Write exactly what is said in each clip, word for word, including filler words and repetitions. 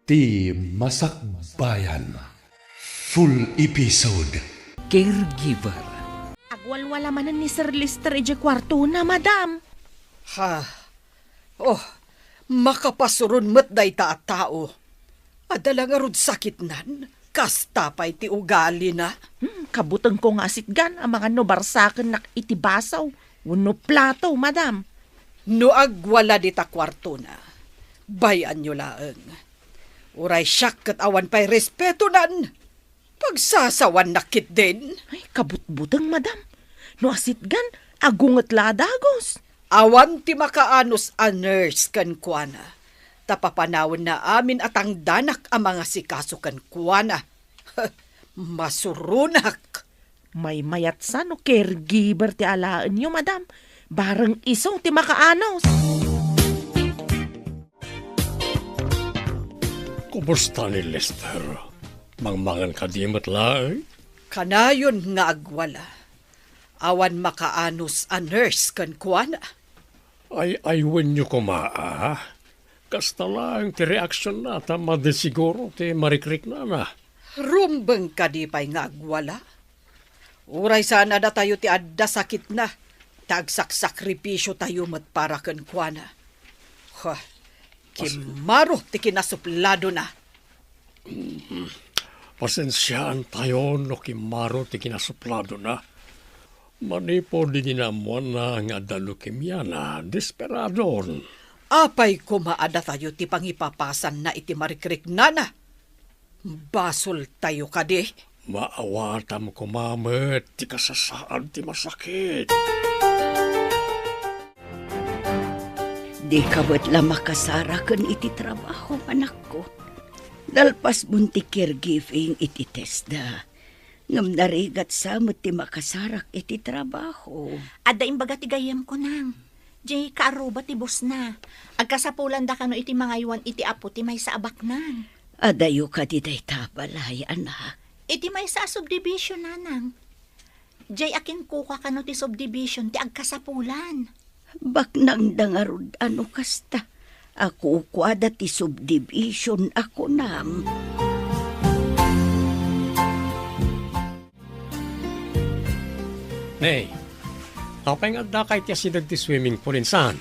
Ti Masakbayan. Full episode. Caregiver. Agwalwala manen ni Sir Lester idiay kuartona, madam. Ha? Oh, makapasuron met dayta a tao. Adda la ngarud sakitnan, kasta pay ti ugalina. Hmm, kabutengko nga asitgan amangan no barsakennak iti baso wenno plato, madam. No agwala dita kuartona, bay-anyo laeng. Uray siak ket awan pay respetonan, pagsasawannak ketdin. Ay, kabutbuteng, madam. No asitgan, agunget la a dagus. Awan ti makaanus a nurse kenkuana, ta papanawenna amin a tangdanak a mangasikaso kenkuana. Masuronak. Maymayat sa no caregiver ti alaenyo, madam. Bareng isu ti makaanus. Kumusta ni Lester? Mangmangan kadi met laeng? Kanayon nga agwala. Awan makaanus a nurse kenkuana. Ay-aywenyo koma, a? Kasta laeng ti reaksionna ta madi siguro ti marikriknana. Rumbeng kadi pay nga agwala? Uray saan a datayo ti adda sakitna, ta agsaksakripisiotayo met para kenkuana. Huh, kimmaro ti kinasupladona. Pasensiaantayo no kimmaro ti kinasupladona. Manipud idi naammoanna nga adda leukemiana, desperadon. Apay koma a datayo ti pangipapasanna iti marikriknana? Basoltayo kadi? Maawatam koma met ti kasasaad ti masakit. Dika met la makasaraken iti trabaho, anakko. Nalpasmon ti caregiving iti TESDA. Ngem narigat sa met ti makasarak iti trabaho. Adda imbaga ti gayyemko, nang. Diay kaarruba ti bosna. Agkasapulanda kano iti mangaywan iti apo ti maysa a baknang. Adayo kadi dayta balay, anak? Iti maysa a subdivision, nanang. Diay a kinkuka kano ti subdivision ti agkasapulan. Baknangda ngarud a no kasta a kukuada ti subdivision a kunam. Nay, apay nga addaka iti asideg ti swimming pool, insan?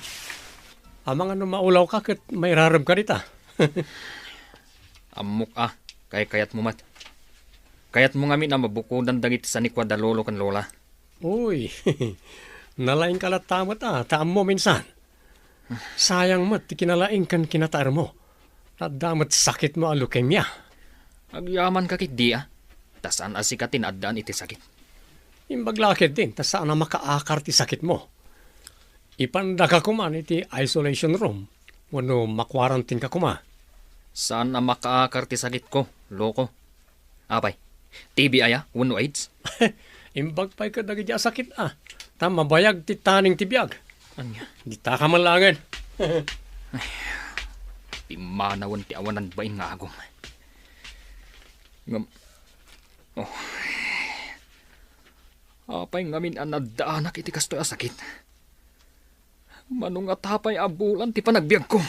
Amangan no maulawka ket mairaremka dita. Ammok a, kaykayatmo met. Kayatmo ngamin a mabukodan dagiti sanikua da lolo ken lola. Uy, nalaingka latta met a, ta ammom insan. Sayang met ti kinalaing ken kinataermo. Adda met sakitmo a leukemia. Agyamanka ketdi a, ta saan a sika ti naaddaan iti sakit. Imbag la ketdin, ta saan a makaakar ti sakitmo. Ipandaka koma iti isolation room, wenno makwarantinka koma. Saan a makaakar ti sakitko, loko. Apay, T B aya wenno AIDS? Imbag pay kadagiti a sakit a, ta mabayag ti taning ti biag. Ania? Ditaka man laengen. Ay, pimmanawen ti awanan bain nga agum. Ngem, oh, apay ngamin a naddaanak iti kastoy a sakit? Mano ngata pay a bulan ti panagbiagko?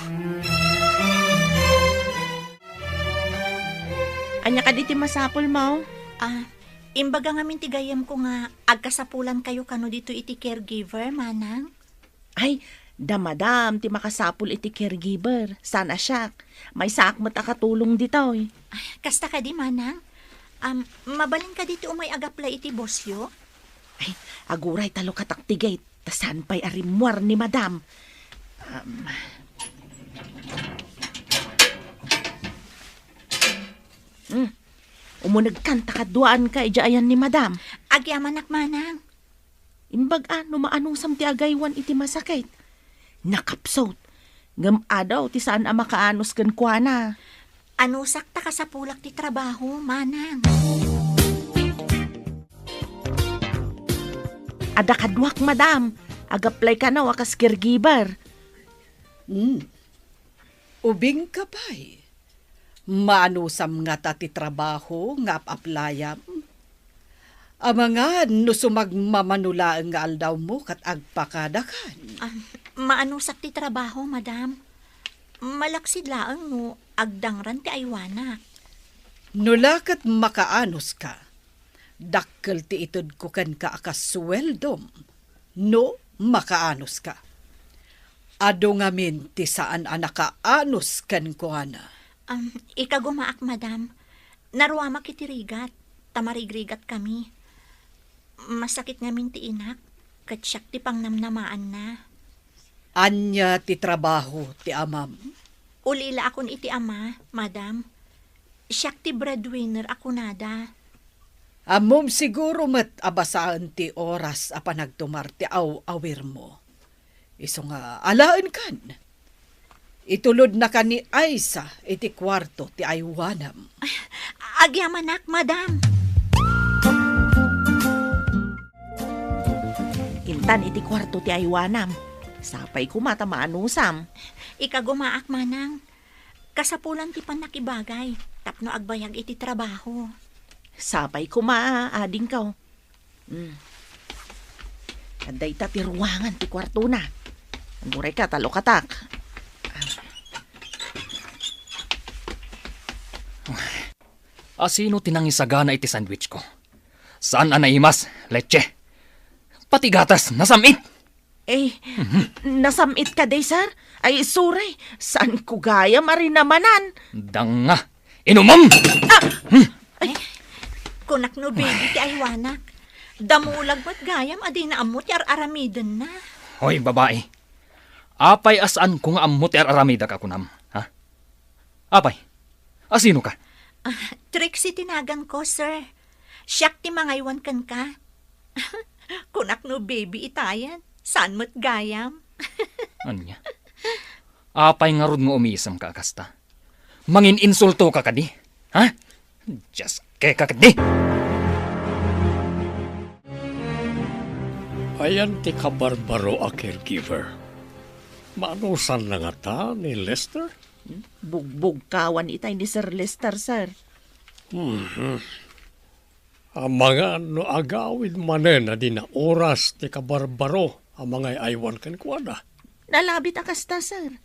Ania kadi ti masapulmo? Ah, imbaga ngamin ti gayyemko nga agkasapulankayo kano ditoy iti caregiver, manang? Ay, da madam ti makasapul iti caregiver. Saan a siak. Maysaak met a katulong ditoy. Ay, kasta kadi, manang? Am, mabalin kadi ti umay agaplay iti bosyo? Ay, aguray ta lukatak ti gate, ta saan pay a rimmuar ni madam. Um, hmm, umunegkan ta kaduaanka idiay ayan ni madam. Agyamanak, manang. Imbag a no maanusam ti agaywan iti masakit. Nakapsut. Ngem adu ti saan a makaanus kenkuana. Anusak ta kasapulak ti trabaho, manang. Adda kaduak, madam. Agaplay kano a kas caregiver. Hmm. Ubingka pay. Maanusam ngata ti trabaho nga ap-aplayam? Amangan no sumagmamano laeng nga aldawmo ket agpakadakan. Ah, maanusak ti trabaho, madam. Malaksid laeng no agdangran ti aywanak. No la ket makaanuska, dakkel ti itedko kenka a kasueldom no makaanuska. Adu ngamin ti saan a nakaanus kenkuana. Am, ikagumaak, madam. Naruamak iti rigat, ta marigrigat kami. Masakit ngamin ti inak, ket siak ti pangnamnamaanna. Ania ti trabaho ti amam? Ulilaakon iti ama, madam. Siak ti breadwinner a kunada. Ammom siguro met a basaen ti oras a panagtumar ti aw-awirmo. Isu nga alaenkan. Itulodnaka ni Aisa iti kuarto ti aywanam. Agyamanak, madam. Intan iti kuarto ti aywanam. Sapay koma ta maanusam. Ikagumaak, manang. Kasapulan ti pannakibagay tapno agbayag iti trabaho. Sapay koma, adingko. Hmm. Adda ita ti ruangan ti kuartona. Agurayka ta lukatak. Asino ti nangisagana iti sandwich ko? Saan a naimas, leche. Pati gatas, nasam-it. Eh, nasam-it kadi, sir? Ay, sorry. Saanko gayam a rinamanan. Danga. Inumom! Ah! Hmm. Ay, kunak no baby ti aywanak. Damulag met gayam a dina ammo ti ar-aramidenna. Hoy, babai. Apay a saanko nga ammo ti ar-aramidak a kunam, ha? Apay, asino ka? Ah, Trixie ti naganko, sir. Siak ti mangaywan kenka. Kunak no baby itayen, saan met gayam. Ania? Apay ngarud nga umisemka a kasta? Mangin-insulto ka kadi? Ha? Dios, keka kadi? Ayan ti kabarbaro a caregiver. Maanusanna ngata ni Lester? Bugbugkawan itay ni Sir Lester, sir. Mhm. Amangan no agawid manen a di naoras ti kabarbaro a mangay-aywan kenkuana. Nalabit a kasta, sir.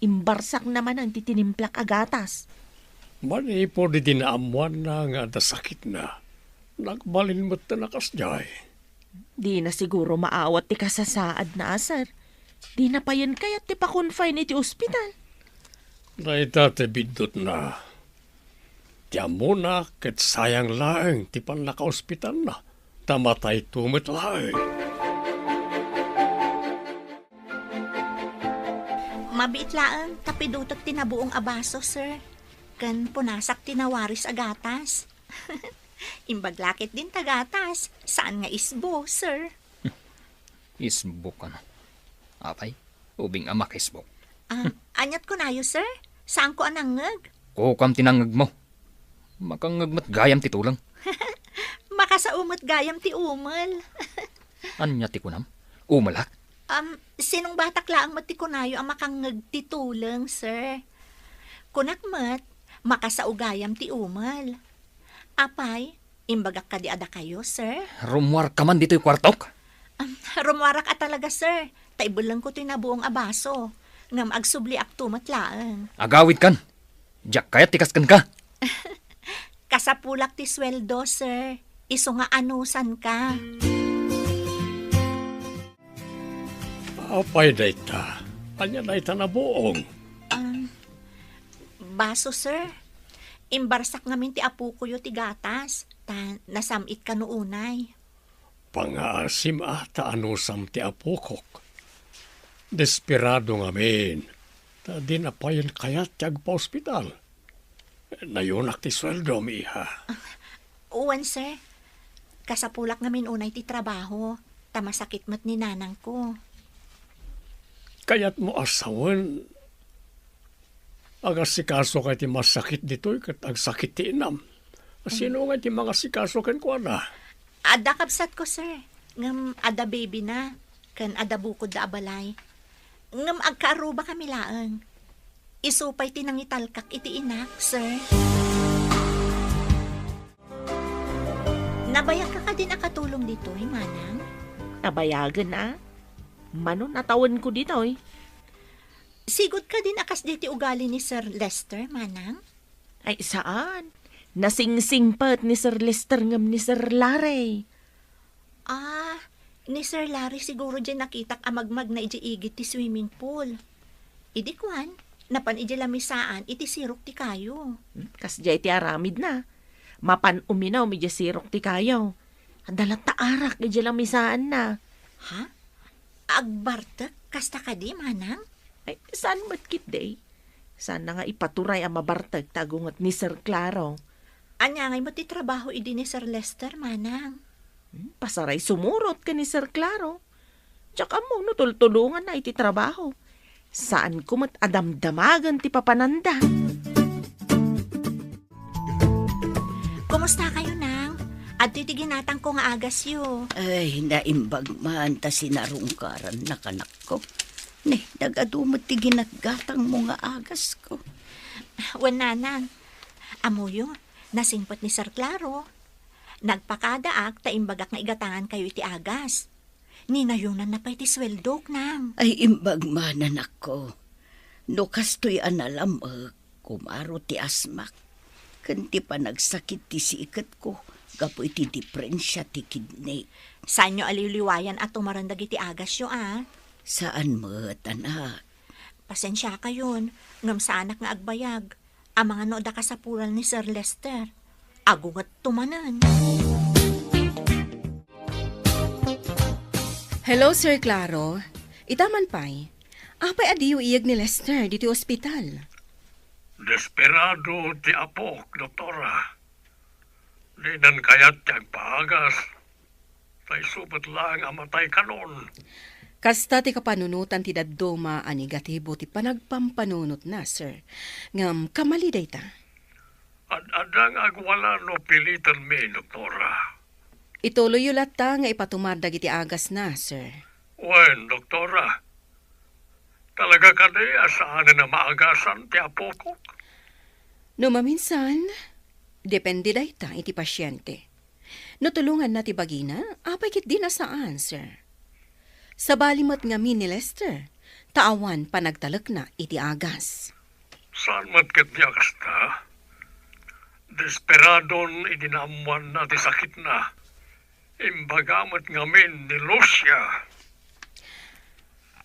Imbarsakna manen ti tinimplak a gatas. Manipud idi naammoanna nga adda sakitna, nagbalin metten a kasdiay. Dina siguro maawat ti kasasaadna a, sir. Dina payen kayat ti pa-confine iti ospital. Dayta ti biddutna. Ti ammona ket sayang laeng ti pannakaospitalna, ta matayto met laeng. Mabiit laeng ta pidutek ti nabuong a baso, sir. Ken punasak ti nawaris a gatas. Imbag la ketdin ta gatas, saan nga isbo, sir. Isbo kano? Apay, ubing a makaisbo. Ah, aniat kunayo, sir? Saanko a nangngeg? Kukam ti nangngegmo. Makangngeg met gayam ti tuleng. Makasao met gayam ti umel. Ania ti kunam? Umelak? Um, sinungbatak laeng met ti kunayo a makangngeg ti tuleng, sir. Kunak met, makasao gayam ti umel. Apay, imbagak kadi a dakayo, sir? Rummuarka man ditoy kuartok? Um, rummuarak a talaga, sir. Ta ibellengko toy nabuong a baso. Ngem agsubliakto met laeng. Agawidkan. Diak kayat ti kas kenka. Kasapulak ti sueldo, sir. Isu nga anusanka. Apay dayta? Ania dayta nabuong? Um, baso, sir. Imbarsak ngamin ti apokoyo ti gatas, ta nasam-it kano unay. Pangaasim a ta anusam ti apokok. Desperado ngamin, ta dina payen kayat ti agpaospital. Nayunak ti sueldom, iha. Wen, sir. Kasapulak ngamin unay ti trabaho, ta masakit met ni nanangko. Kayatmo a sawen, agasikaso kay ti masakit ditoy ket agsakit ti inam. Sino ngay ti mangasikaso kenkuana? Adda kabsatko, sir. Ngem adda baby na, ken adda bukodda a balay. Ngem agkaarruba kami laeng. Isu pay ti nangitalkak iti inak, sir. Nabayagka kadin a katulong ditoy, manang? Nabayagen a. Mano natawenko ditoy? Sigud kadin a kasdiay ti ugali ni Sir Lester, Manang? Ay, saan. Nasingsingpet ni Sir Lester ngem ni Sir Larry. Ah, ni Sir Larry siguro diay nakitak a magmagna idiay igid ti swimming pool. Idi kuan, napan idiay lamisaan iti sirok ti kayo. Hmm, kasdiay ti aramidna. Mapan uminom idiay sirok ti kayo. Adda latta arak idiay lamisaanna. Ha? Agbartek? Kasta kadi, Manang? Ay, saan met ketdi? Saanna nga ipaturay a mabartek ta agunget ni Sir Claro. Ania ngay met ti trabaho idi ni Sir Lester, Manang? Hmm, pasaray sumurot ken ni Sir Claro. Diak ammo no tultulonganna iti trabaho. Saanko met a damdamagen ti papananda. Kumusta kayo, Nang? Adtoy ti ginatangko nga agasyo. Ay, naimbag man ta sinarungkarannak, anakko. Ne, nagadu met ti ginatgatangmo nga agasko. Wen, Nanang. Ammoyo, nasingpet ni Sir Claro. Nagpakadaak ta imbagak nga igatangan kayo iti agas. Ninayonanna pay ti sueldok, Nang. Ay, imbag man, anakko. No kastoy a nalamek, kumaro ti asmak ken ti panagsakit ti siketko gapu iti diprensia ti kidney. Saanyo a liwliwayan a tumaren dagiti agasyo, a? Saan met, anak. Pasensiakayon, ngem saanak nga agbayag. Amangan no adda kasapulan ni Sir Lester. Agungetto manen. Hello, Sir Claro. Ita man pay. Apay a diyo iyeg ni Lester ditoy ospital? Desperado ti apok, doktora. Dinan kayat ti agpaagas. Ta isu met laeng a matay kanon. Kasta ti kapanunotan ti dadduma a negatibo ti panagpampanunotna, sir. Ngem kamali dayta. Ad-adda nga agwala no pilitanmi, doktora. Ituloyyo latta nga ipatumar dagiti agasna, sir. Wen, doktora. Talaga kadi a saanen a maagasan ti apokok? No maminsan, depende dayta iti pasiente. No tulonganna ti bagina, apay ketdi a saan, sir. Sabali met ngamin ni Lester, ta awan panagtalekna iti agas. Saan met ketdi a kasta? Desperadon idi naammoanna ti sakitna. Imbaga met ngamin ni Lucia.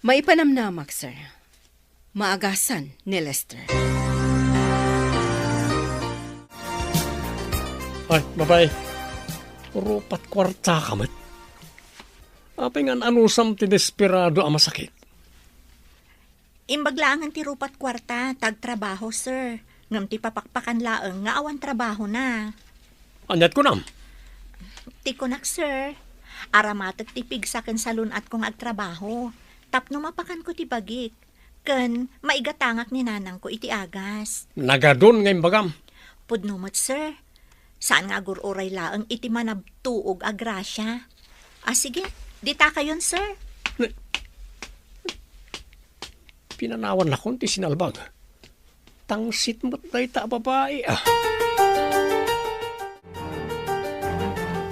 Maipanamnamak, sir. Maagasan ni Lester. Ay, babae. Rupat kuarta ka met. Apay nga anusam ti desperado a masakit? Imbag laengen ti rupat kuarta, ta agtrabaho, sir. Ngem ti papakpakan laeng nga awan trabahona. Aniat kunam? Ti kunak, sir, aramatek ti pigsa ken salun-atko nga agtrabaho. Tapno mapakanko ti bagik. Ken maigatangak ni nanangko iti agas. Nagadun nga imbagam. Pudno met, sir. Saan nga agur-uray laeng iti manabtuog a grasia. Ah, sige, dita kayon, sir. Ne-, pinanawan nakon ti sinalbag. Tangsit met dayta a babai, ah.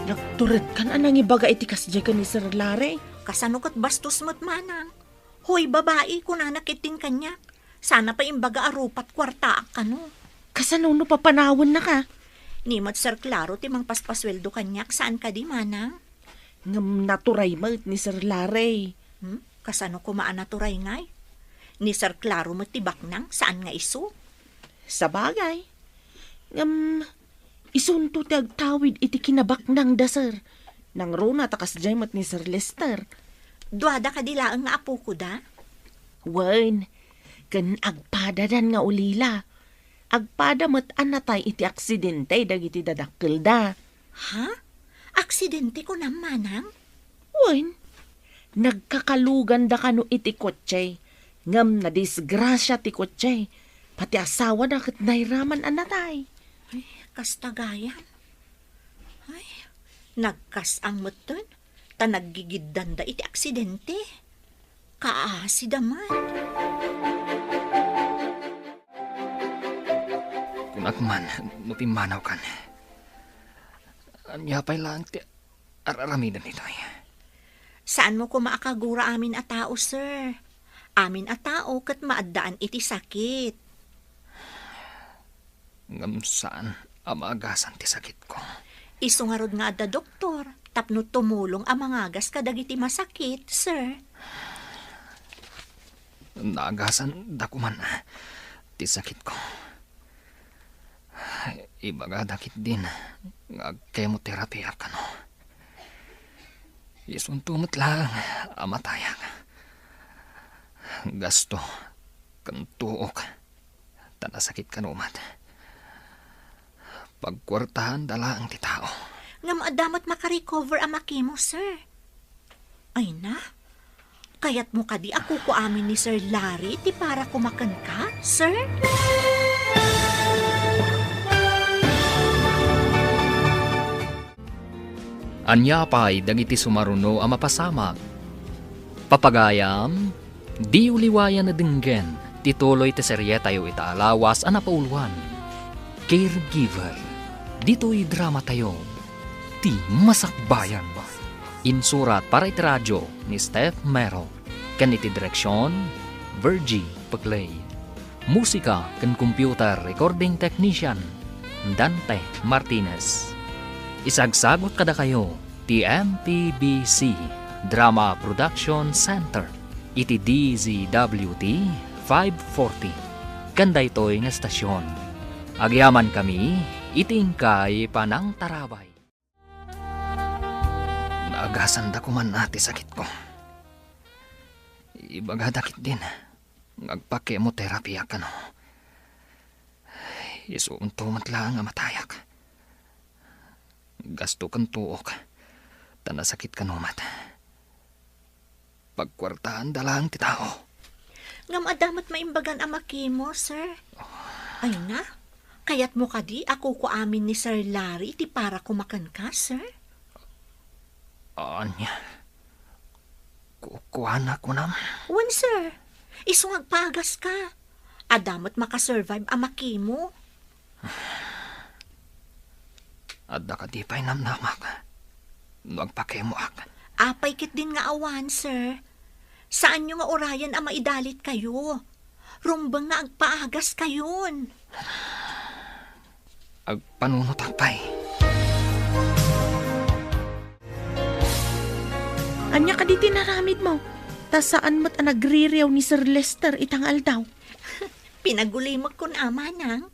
Nagturedkan a nangibaga iti kasdiay ken ni Sir Larry. Kasano ket bastos met manang? Hoy, babai, kunana ketdin kaniak. Sana pay imbaga a rupat kuartaak kano. Kasano no papanawennaka? Ni met Sir Claro ti mangpaspasueldo kaniak, saan kadi, manang? Ngem naturay met ni Sir Larry. Hmm? Kasano koma a naturay ngay? Ni Sir Claro met ti baknang, saan nga isu? Sabagay. Ngem, isunto ti agtawid iti kinabaknangda, sir. Nangruna ta kasdiay met ni Sir Lester. Duada kadi laeng nga apokoda? Wen, ken agpadadan nga ulila. Agpada met a natay iti aksidente dagiti dadakkelda. Ha? Aksidente kunam, manang? Wen, nagkakaluganda kano iti kotse, ngem nadisgrasia ti kotse, pati asawana ket nairaman a natay. Ay, kasta gayam. Ay, nagkas-ang metten, ta naggigiddanda iti aksidente. Kaasida man. Kunak man, no pimmanawkan. Ania pay laeng ti ar-aramidem ditoy? Saanmo koma a kagura amin a tao, sir. Amin a tao ket maaddaan iti sakit. Ngem saan a maagasan ti sakitko. Isu ngarud nga adda doktor tapno tumulong a mangagas kadagiti masakit, sir. Naagasan da koman ti sakitko. Ibagada ketdin nga agkemoterapiak kano. Isunto met laeng a matayak. Gasto ken tuok ta nasakit kano met. Pagkuartaanda laeng ti tao. Ngem adda met makarecover a makemo, sir. Ay na, kayatmo kadi a kukuamin ni Sir Larry ti para koma kenka, sir? Ania pay dagiti sumaruno a mapasamak? Papagayam, diyo liwayan a denggen ti tuloy ti serietayo ita a lawas a napauloan, Caregiver. Ditoy dramatayo, Ti Masakbayan. Insurat para iti radio ni Steph Mero, ken iti direksion, Virgie Peclay. Musika ken computer recording technician, Dante Martinez. Isagsagut kadakayo ti M P B C Drama Production Center iti D Z W T five forty. Ken daytoy nga estasion, agyamankami iti inkay panangtarabay. Naagasanda koman a ti sakitko. Ibagada ketdin nga agpa-chemotherapy a kano. Isunto met laeng a matayak. Gasto ken tuok, ta nasakit kano met. Pagkuartaanda laeng ti tao. Ngem adda met maimbagan a makemo, sir. Ay na, kayatmo kadi a kukuamin ni Sir Larry ti para koma kenka, sir? Ania? Kukuana kunam? Wen, sir. Isu nga agpaagaska. Adda met makasurvive a makemo. Adda kadi pay namnamak no agpakemoak? Apay ketdin nga awan, sir. Saanyo nga urayen a maidalitkayo. Rumbeng nga agpaagaskayon. Agpanunotak pay. Ania kadi ti naramidmo? Ta saan met a nagririaw ni Sir Lester ita nga aldaw. Pinagulimek kun a, manang.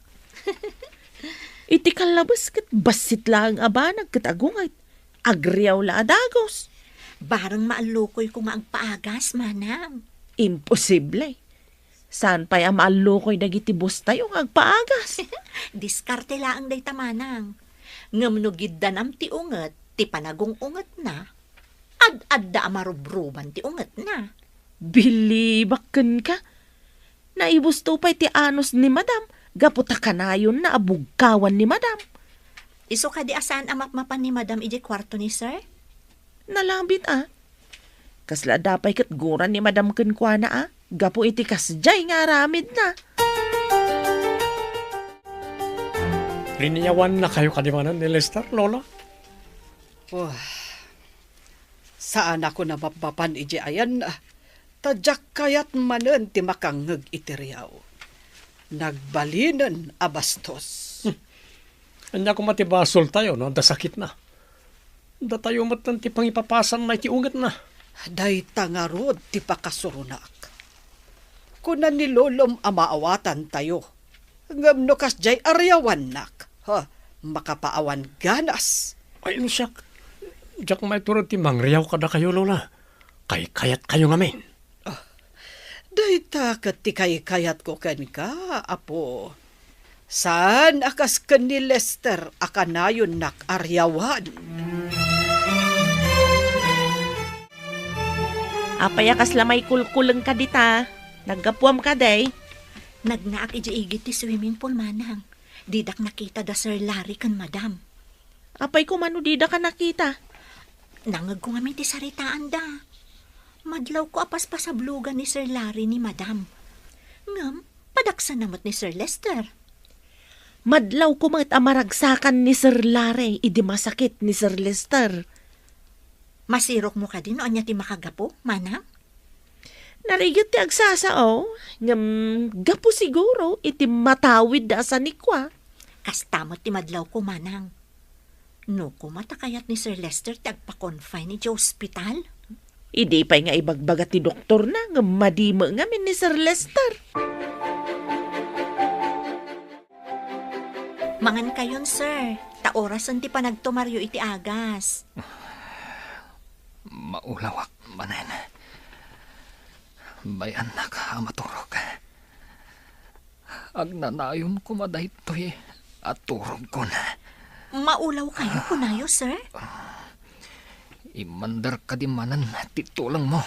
Iti kallabes ket bassit laeng a banag ket agunget. Agriaw la a dagus. Bareng maallukoyko nga agpaagas, manang. Imposible. Saan pay a maallukoy dagiti boss tayo nga agpaagas? Diskarte laeng dayta, manang. Ngem no giddanam ti unget, ti panagung-ungetna, ad-adda a marubruban ti ungetna. Bilibak kenka. Naibusto pay ti anus ni Madam gapu ta kanayonna a bugkawan ni Madam. Isu kadi a saan a mapmapan ni Madam idiay kuarto ni Sir? Nalabit a. Kasla adda pay ket gura ni Madam kenkuana a, gapu iti kasdiay nga aramidna. Liniawannakayo kadi manen ni Lester, Lola? Oh, saanakon a mapmapan idiay ayanna, ta diak kayat manen ti makangngeg iti riaw. Nagbalinen a bastos. Hmm. Ania koma ti basoltayo no adda sakitna? Datayo metten ti pangipapasanna iti ungetna. Dayta ngarud ti pakasuronak. Kuna ni Lolom a maawatantayo. Ngem no kasdiay a riawannak, ha, makapaawan ganas. Ay, no siak, diak maiturod ti mangriaw kadakayo, Lola. Kaykayatkayo ngamin. Ah, dayta ket ti kaykayatko kenka, Apo. Saan a kas ken ni Lester a kanayonnak a riawan? Apay a kasla maikulkuleng ka dita? Naggapuam kadi? Nagnaak idiay igid ti swimming pool, manang. Didak nakita da Sir Larry ken Madam. Apay koma no didaka nakita? Nangngegko ngamin ti saritaanda. Madlawko a paspasablogan ni Sir Larry ni Madam. Ngem, padaksanna met ni Sir Lester. Madlawko met a maragsakan ni Sir Larry idi masakit ni Sir Lester. Masirokmo kadi no ania ti makagapu, manang? Narigat ti agsasao, ngem gapu siguro iti matawid da a sanikua. Kasta met ti madlawko, manang. No koma ta kayat ni Sir Lester ti agpa-confine iti ospital? Idi pay nga ibagbaga ti doktorna, ngem madi met ngamin ni Sir Lester. Mangankayon, sir, ta orasen ti panagtumaryo iti agas. Maulawak manen. Bay-annak a maturog. Agnanayon koma daytoy a turogkon. Maulawkayo, kunayo, sir? Immander kadi manen ti tulongmo.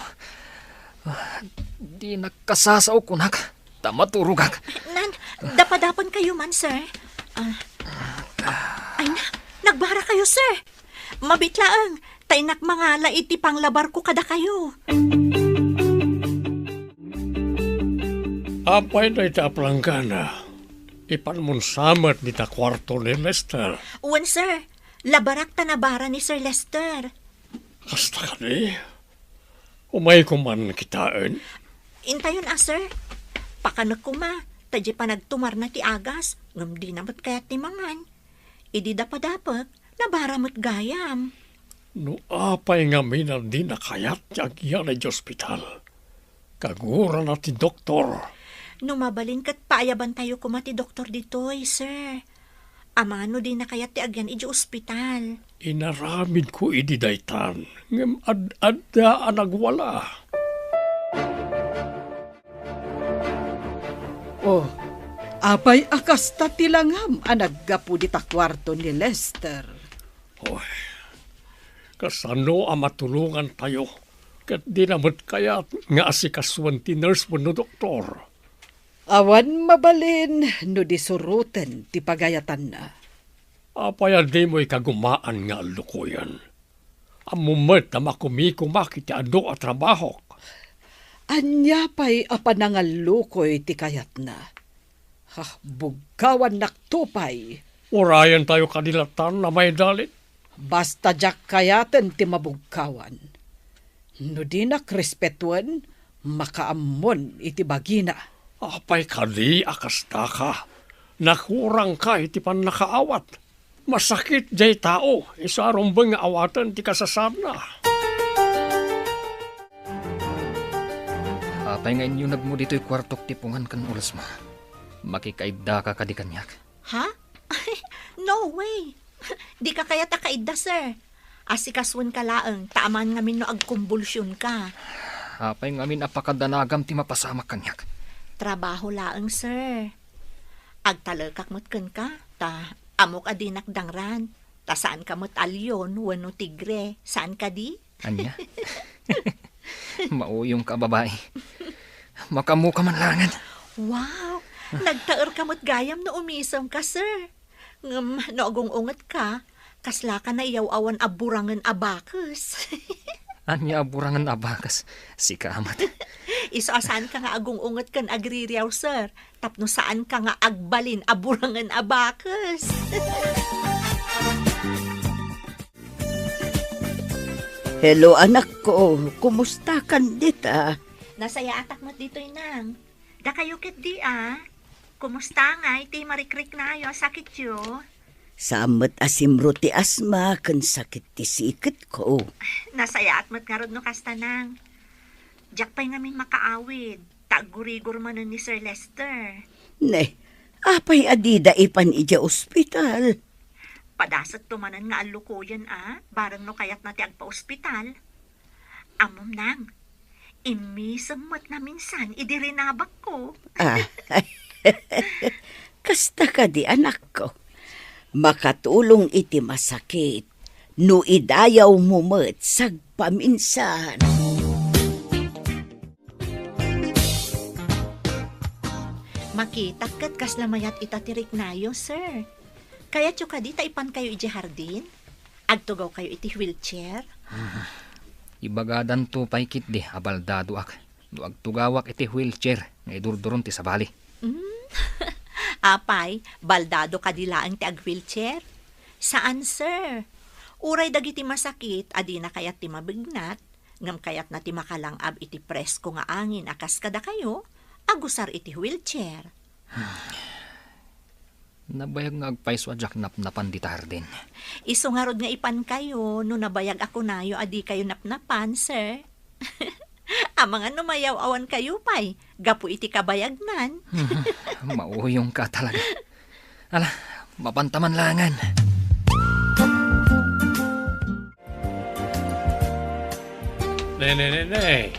Dinak kasasao kunak, ta maturogak. Nan, dapadapankayo man, sir. Ah, ay na, nagbarakayo, sir. Mabit laeng, ta innak mangala iti panglabarko kadakayo. Apay dayta a planggana? Ipanmon sa met dita kuarto ni Lester. Wen, sir. Labarak ta nabara ni Sir Lester. Kasta kadi? Umayko man kitaen? Intayon a, sir. Pakanek koma, ta diay panagtumarna ti agas, ngem dina met kayat ti mangan. Idi dapadapek, nabara met gayam. No apay ngamin a dina kayat ti agyana idiay ospital, kagurana ti doktor. No mabalin ket paayabantayo koma ti doktor ditoy, sir. Amangan no dina kayat ti agyan idiay ospital. Inaramidko idi daytan, ngem ad-adda a nagwala. Oh, apay a kasta ti langam a naggapu dita kuarto ni Lester? Oy, kasano a matulongantayo ket dina met kayat nga asikasuen ti nurse wenno doktor? Awan mabalin no di suroten ti pagayatanna. Apay a dimo ikagumaan nga allukoyen? Ammom met a makumikumak iti adu a trabahok. Ania pay a panangallukoy ti kayatna? Ha, bugkawannak to pay. Urayentayo kadi latan a maidalit? Basta diak kayaten ti mabugkawan. No dinak respetuen, makaammon iti bagina. Apay kadi a kastaka? Nakurangka iti pannakaawat. Masakit diay tao, isu a rumbeng nga awaten ti kasasaadna. Apay nga inyunegmo ditoy kuartok ti pungan ken ulesmo? Makikaiddaka kadi kaniak? Ha? No way! Dika kayat a kaidda, sir. Asikasuenka laeng, ta aman ngamin no agkumbulsionka. Apay ngamin a pakadanagam ti mapasamak kaniak? Trabaho laeng, sir. Agtalekak met kenka, ta ammok a dinak dangran, ta saanka met a leon wenno tigre, saan kadi? Ania? Mauyongka a babai. Makaammoka man laengen. Wow! Nagtaerka met gayam no umisemka, sir. Ngem no agung-ungetka, kaslaka naiyaw-awan a burangen a bakes. Ania a burangen a bakes? Sika met. Isu a saanka nga agung-unget ken agririaw, sir, tapno saanka nga agbalin a burangen a bakes. Hello, anakko. Kumustakan dita? Nasayaatak met ditoy, nang. Dakayo ketdi, a? Kumusta ngay ti marikriknayo a sakityo? Saan met a simro ti asma ken sakit ti siketko. Nasayaat met ngarud no kasta, nang. Diak pay ngamin makaawid, ta aggurigor manen ni Sir Lester. Ne, apay a dida ipan idiay ospital? Padasetto manen nga allukoyen a, bareng no kayatna ti agpaospital. Ammom, nang, immisem met naminsan idi rinabakko. Ah, kasta kadi, anakko. Makatulong iti masakit no idayawmo met sagpaminsan. Makitak ket kasla mayat ita ti riknayo, sir. Kayatyo kadi ta ipankayo idiay hardin? Agtugawkayo iti wheelchair? Ibagadanto pay ketdi a baldadoak no agtugawak iti wheelchair nga idurduron ti sabali. Mm. Apay, baldado kadi laeng ti ag-wheelchair? Saan, sir. Uray dagiti masakit a dina kayat ti mabignat, Ngem kayatna ti makalang-ab iti presko nga angin a kas kadakayo, agusar iti wheelchair. Nabayag nga agpayso a diak napnapan dita hardin. Isu ngarud nga ipankayo no nabayag a kunayo a dikayo napnapan, sir. Amangan no mayaw-awankayo pay gapu iti kabayagnan. Mauyongka talaga. Ala, mapanta man laengen. Ne, ne, ne, ne.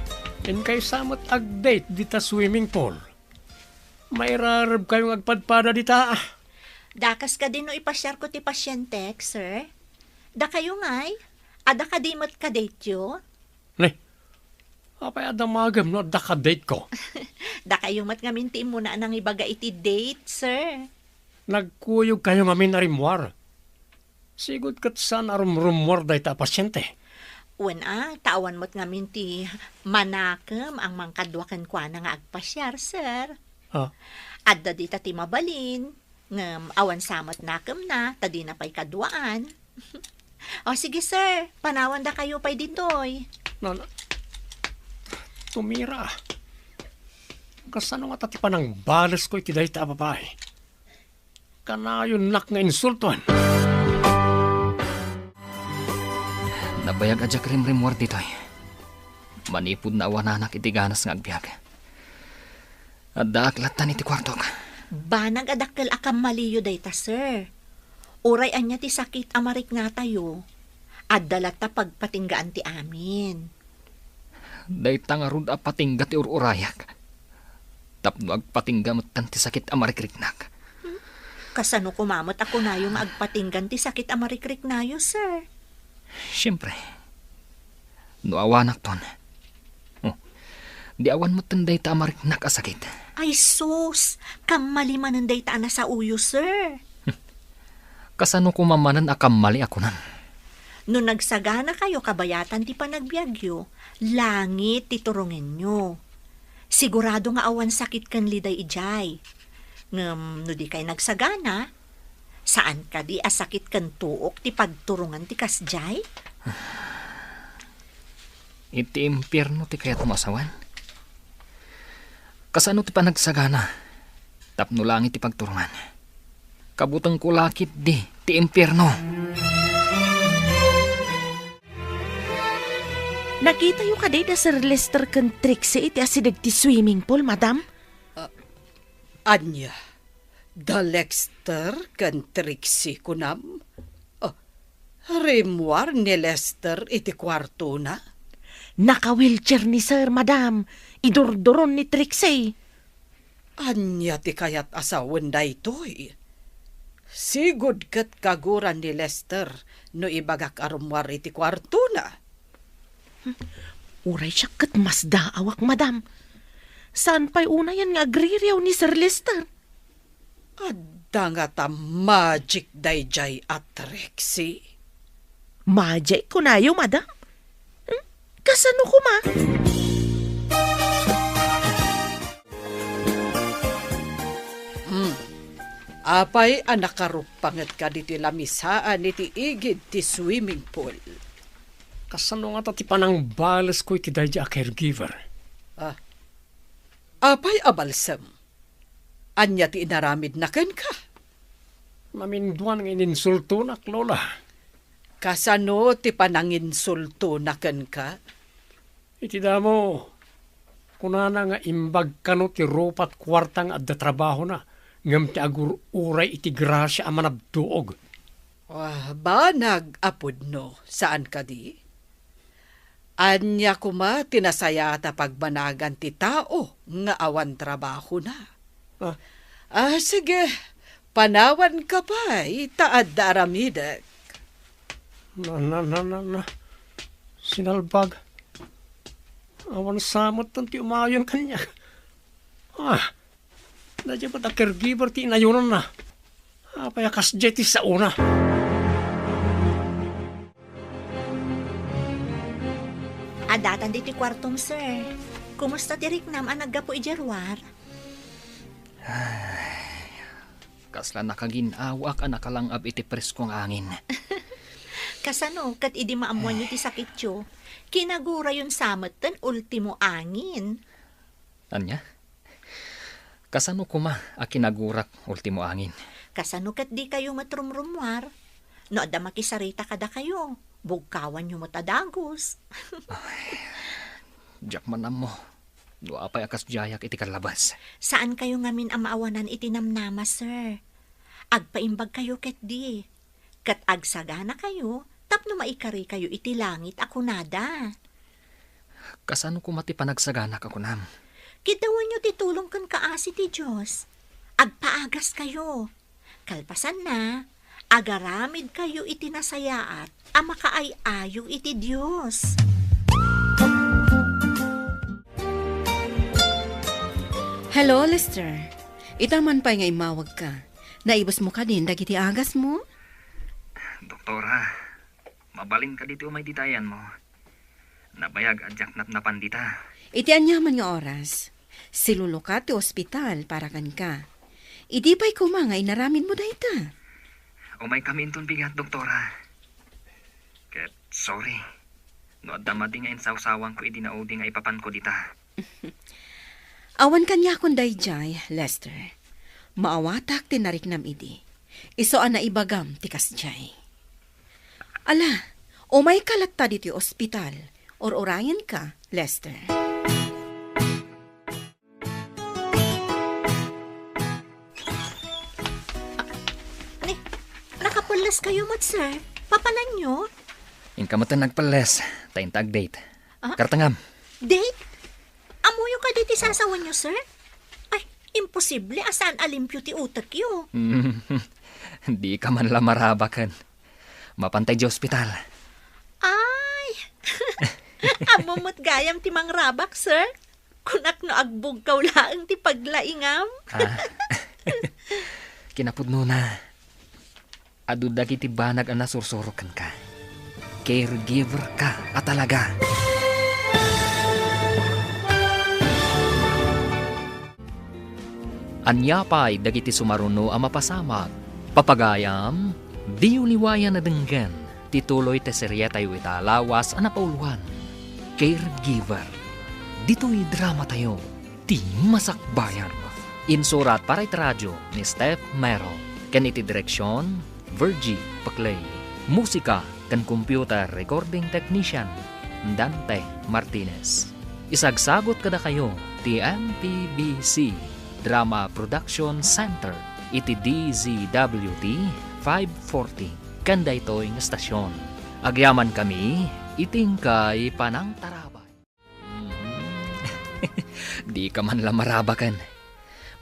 Inkay sa met ag-date dita swimming pool. Mairarebkayo nga agpadpada dita. Dakas kadi no ipasiarko ti pasientek, sir? Dakayo ngay? Adda kadi met ka-dateyo? Ne, apay a damagem no adda ka-dateyo? Dakayo met ngamin ti immuna a nangibaga iti date, sir. Nagkuyogkayo ngamin a rimmuar. Sigud ket saan a rumrummuar dayta a pasiente. Wen a, ta awan met ngamin ti manakem a mangkadua kenkuana nga agpasiar, sir. Ah. Adda dita ti mabalin, ngem awan sa met nakemna, ta dina pay kaduaan. O, sige, sir, panawandakayo pay ditoy. Na, na, tumira. Kasano ngata ti panangbalesko iti dayta a babai? Kanayonnak nga insultoen. Nabayag a diak rimrimmuar ditoy. Manipud naawananak iti ganas nga agbiag, addaak lattan iti kuartok. Banag a dakkel a kammaliyo dayta, sir. Uray ania ti sakit a mariknatayo, adda latta pagpatinggaan ti amin. Dayta ngarud a patingga ti ur-urayak tapno agpatingga metten ti sakit a marikriknak. Kasano koma met a kunayo nga agpatinggan ti sakit a marikriknayo, sir? Siempre, no awanakton, oh, di awan metten dayta a mariknak a sakit. Ay sus, kammali manen dayta a nasaoyo, sir. Kasano koma manen a kammali a kunam? No nagsaganakayo kabayatan ti panagbiagyo, langit ti turongenyo. Sigurado nga awan sakit ken liday idiay. Ngem no dikay nagsagana, saan kadi a sakit ken tuok ti pagturongan ti kasdiay? Iti impierno ti kayatmo a sawen? Kasano ti panagsagana tapno langit ti pagturongan? Kabutengko la ketdi ti impierno. Nakitayo kadi da Sir Lester ken Trixie iti asideg ti swimming pool, madam? Ah, ania? Da Lester ken Trixie, kunam? Ah, rimmuar ni Lester iti kuartona? Naka-wheelchair ni Sir, madam. Idurduron ni Trixie. Ania ti kayat a sawen daytoy? Sigud ket kaguran ni Lester no ibagak a rummuar iti kuartona. Uray siak ket masdaawak, madam. Saan pay unayen nga agririaw ni Sir Lester? Adda ngata magic daydiay a Trixie? Magic kunayo, madam? Hmm? Kasano koma? Hmm. Apay a nakaruppangetka ditoy lamisaan iti igid ti swimming pool? Kasano ngata ti panangbalesko iti daydiay a caregiver? Ah. Apay a balsem? Ania ti inaramidna kenka? Maminduan nga ininsultonak, Lola. Kasano ti pananginsultona kenka? Iti damo, kunana nga imbag kano ti rupa't kuarta nga adda trabahona, ngem ti agur-uray iti grasia a manabtuog. Ah, banag a pudno, saan kadi? Ania koma ti nasayaat a pagmanagan ti tao nga awan trabahona? Ah. Ah, sige, panawanka pay, ta adda aramidek. Na, na, na, na, na. Sinalbag. Awan sa met ti umayon kaniak. Ah, daydiay met a caregiver ti inayonanna. Apay a kasdiay ti saona? Addatan ditoy kuartom, sir. Kumusta ti riknam a naggapu idiay ruar? Ay, kasla nakagin-awaak a nakalang-ab iti presko nga angin. Kasano ket idi maammoanyo ti sakityo, kinagurayon sa metten ultimo angin? Ania? Kasano koma a kinagurak ultimo angin? Kasano ket dikayo met rumrummuar? No adda makisarita kadakayo, bugkawanyo met a dagus. Ay, diak man ammo no apay a kasdiayak iti kallabas. Saankayo ngamin a maawanan iti namnama, sir. Agpaimbagkayo ketdi, ket agsaganakayo tapno maikarikayo iti langit a kunada. Kasano koma ti panagsaganak a kunam? Kiddawanyo ti tulong ken kaasi ti Dios. Agpaagaskayo. Kalpasanna, agaramidkayo iti nasayaat a makaay-ayo iti Dios. Hello, Lester. Ita man pay nga immawagka. Naibusmo kadin dagiti agasmo? Doktora, mabalin kadi ti umay dita ayanmo? Nabayag a diak napnapan dita. Iti aniaman nga oras, siluluka ti ospital para kenka. Idi pay koma nga inaramidmo dayta? Umaykami inton bigat, Doktora. Ket sorry no adda madi nga insawsawanko idi naudi nga ipapanko dita. Awan kaniakon daydiay, Lester. Maawatak ti nariknam idi. Isu a naibagam ti kasdiay. Ala, umayka latta ditoy ospital. Ur-urayenka, Lester. Ni, nakapelles kayo met, sir? Papananyo? Inka met nagpelles, ta inta ag-date. Ah? Kartengam. Date? Ammoyo kadi ti sasawenyo, sir? Ay, imposible a saan a limpio ti utekyo. Dika man la marabaken. Mapanta idiay ospital. Ay! Ammom met gayam ti mangrabak, sir. Kunak no agbugkaw laeng ti paglaingam. Ah. Kinapudnona, adu dagiti banag a nasursuro kenka. Caregiver ka a talaga. Ania pay dagiti sumaruno a mapasamak? Papagayam, diyo liwayan a denggen ti tuloy ti serietayo ita a lawas a napauloan, Caregiver. Ditoy dramatayo, Ti Masakbayan. Insurat para iti radio ni Steph Mero, ken iti direksion, Virgie Paclay. Musika ken computer recording technician, Dante Martinez. Isagsagut kadakayo ti M P B C Drama Production Center iti D Z W T five forty ken daytoy nga estasion. Agyamankami iti inkay panangtarabay. Dika man la marabaken.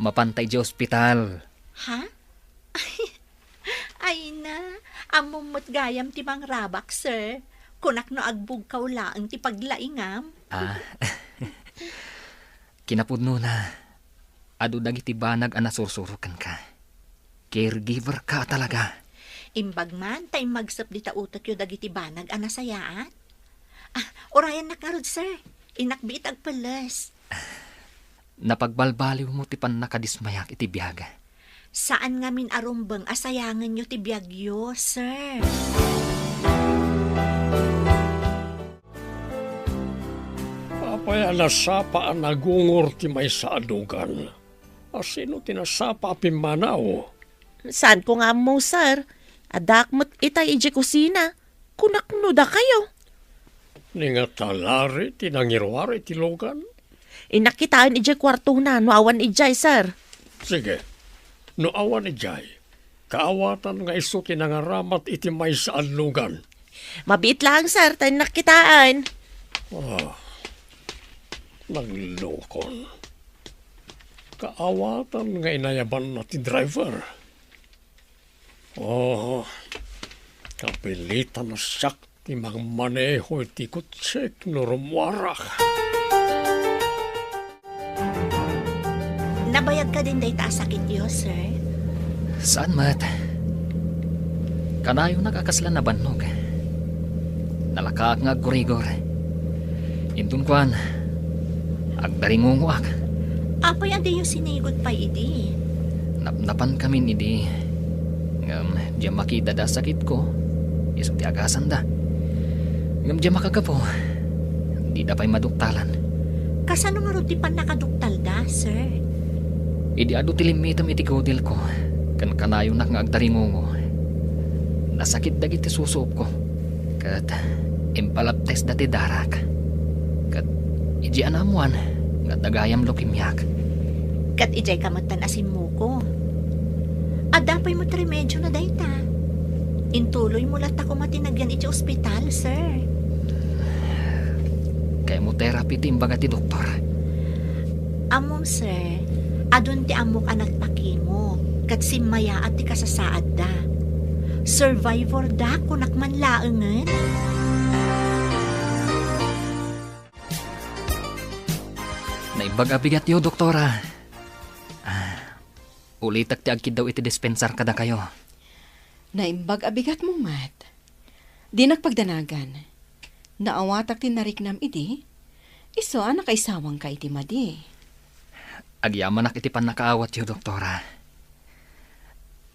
Mapanta idiay ospital. Ha? Ay na, ammom met gayam ti mangrabak, sir. Kunak no agbugkaw laeng ti paglaingam. Ah. Kinapudnona, adu dagiti banag a nasursuro kenka. Caregiver ka a talaga. Imbag man ta immagsep dita utekyo dagiti banag a nasayaat. Ah, urayennak ngarud, sir. Innak biit agpelles. Napagbalbaliwmo ti pannakadismayak iti biag. Saan ngamin a rumbeng a sayangenyo ti biagyo, sir. Apay a nasapa a nagungor ti maysa a lugan? A sino ti nasapa a pimmanaw? Saanko nga ammo, sir. Addaak met itay idiay kusina. Kunak no dakayo. Ni nga talari ti nangiruar iti lugan? Innak kitaen idiay kuartona no awan idiay, sir. Sige. No awan idiay, kaawatan nga isu ti nangaramat iti maysa a lugan. Mabiit laeng, sir, ta innak kitaen. Ah, naglukon. Kaawatan nga inayabanna ti driver. Oh, kapilitan a siak ti mangmaneho iti kotsek no rummuarak. Nabayag kadin dayta a sakityo, sir? Saan met. Kanayonak a kasla nabannog. Nalakaak nga aggurigor. Inton kuan, agdaringungoak. Apay a diyo sinigud pay idi? Napnapankamin idi. Ngem diak makidada a sakitko. isu ti agasanda. Ngem diay makagapu, dida pay maduktalan. Kasano ngarud ti pannakaduktalda, sir? Idi adu ti limmitem iti gudilko, ken kanayonak nga agtaringungo, nasakit dagiti susuopko, ket impalab-testda ti darak. Ket idiay naammoan nga adda gayam leukemiak. Ket idiay ka met a simmuko. Adda pay met remedio na dayta. Intuloymo latta koma ti nagyan iti ospital, sir. Chemotherapy ti imbaga ti doktor. Ammom, sir, adun ti ammok a nagpakimo, ket simmayaat ti kasasaadda. Survivor da, kunak man laengen. Naimbag a bigatyo, Doktora. Ah, ulitek ti agkiddaw iti dispensar kadakayo. Naimbag a bigatmo met. Dinak pagdanagan. Naawatak ti nariknam idi, isu a nakaisawangka iti madi. Agyamanak iti pannakaawatyo, Doktora.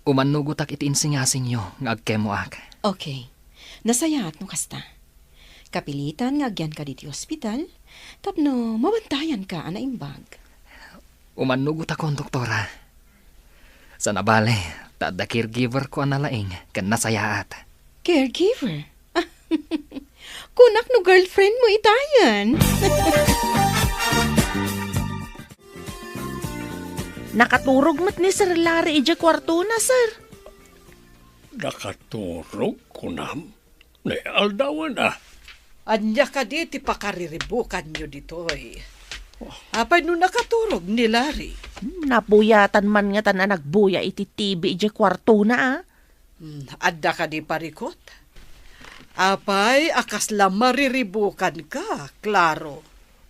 Umannugotak iti insingasingyo nga agkemoak. Okay. Nasayaat no kasta. Kapilitan nga agyanka ditoy ospital tapno mabantayanka a naimbag. Umannugotakon, Doktora. Sana bale, ta adda caregiver ko a nalaing ken nasayaat. Caregiver? Kunak no girlfriend mo itayen. Nakaturog met ni Sir Larry idiay kuartona, sir. Nakaturog, kunam? Ni aldawen, a. Ania kadi ti pakariribukanyo ditoy? Apay no nakaturog ni Larry? Napuyatan man ngatan a nagbuya iti T V idiay kuartona, a. Hmm, adda kadi parikut? Apay a kasla mariribukanka, Claro?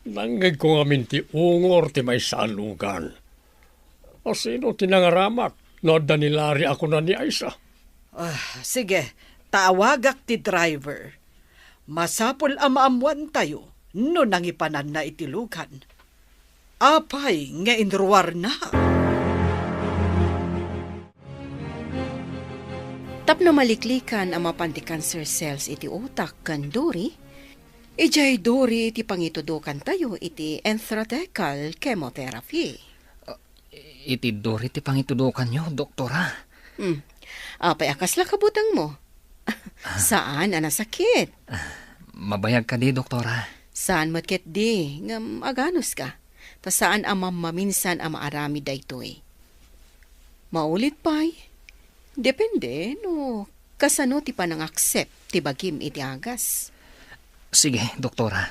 Nangngegko ngamin ti ungor ti maysa a lugan. A, sino ti nangaramat no adda ni Larry a kuna ni Aisa? Ah, sige, ta awagak ti driver. Masapul a maammoantayo no nangipananna iti lugan. Apay nga inruarna? Tapno maliklikan a mapan ti cancer cells iti utak ken duri, idiay duri ti pangitudokantayo iti intrathecal chemotherapy. Iti duri ti pangitudokanyo, Doktora? Hmm. Apay a kasla kabutengmo? Saan a nasakit. Mabayag kadi, Doktora? Saan met ketdi, ngem aganuska. Ta saan a mammaminsan a maaramid daytoy. Maulit pay, depende no kasano ti panang-accept ti bagim iti agas. Sige, Doktora.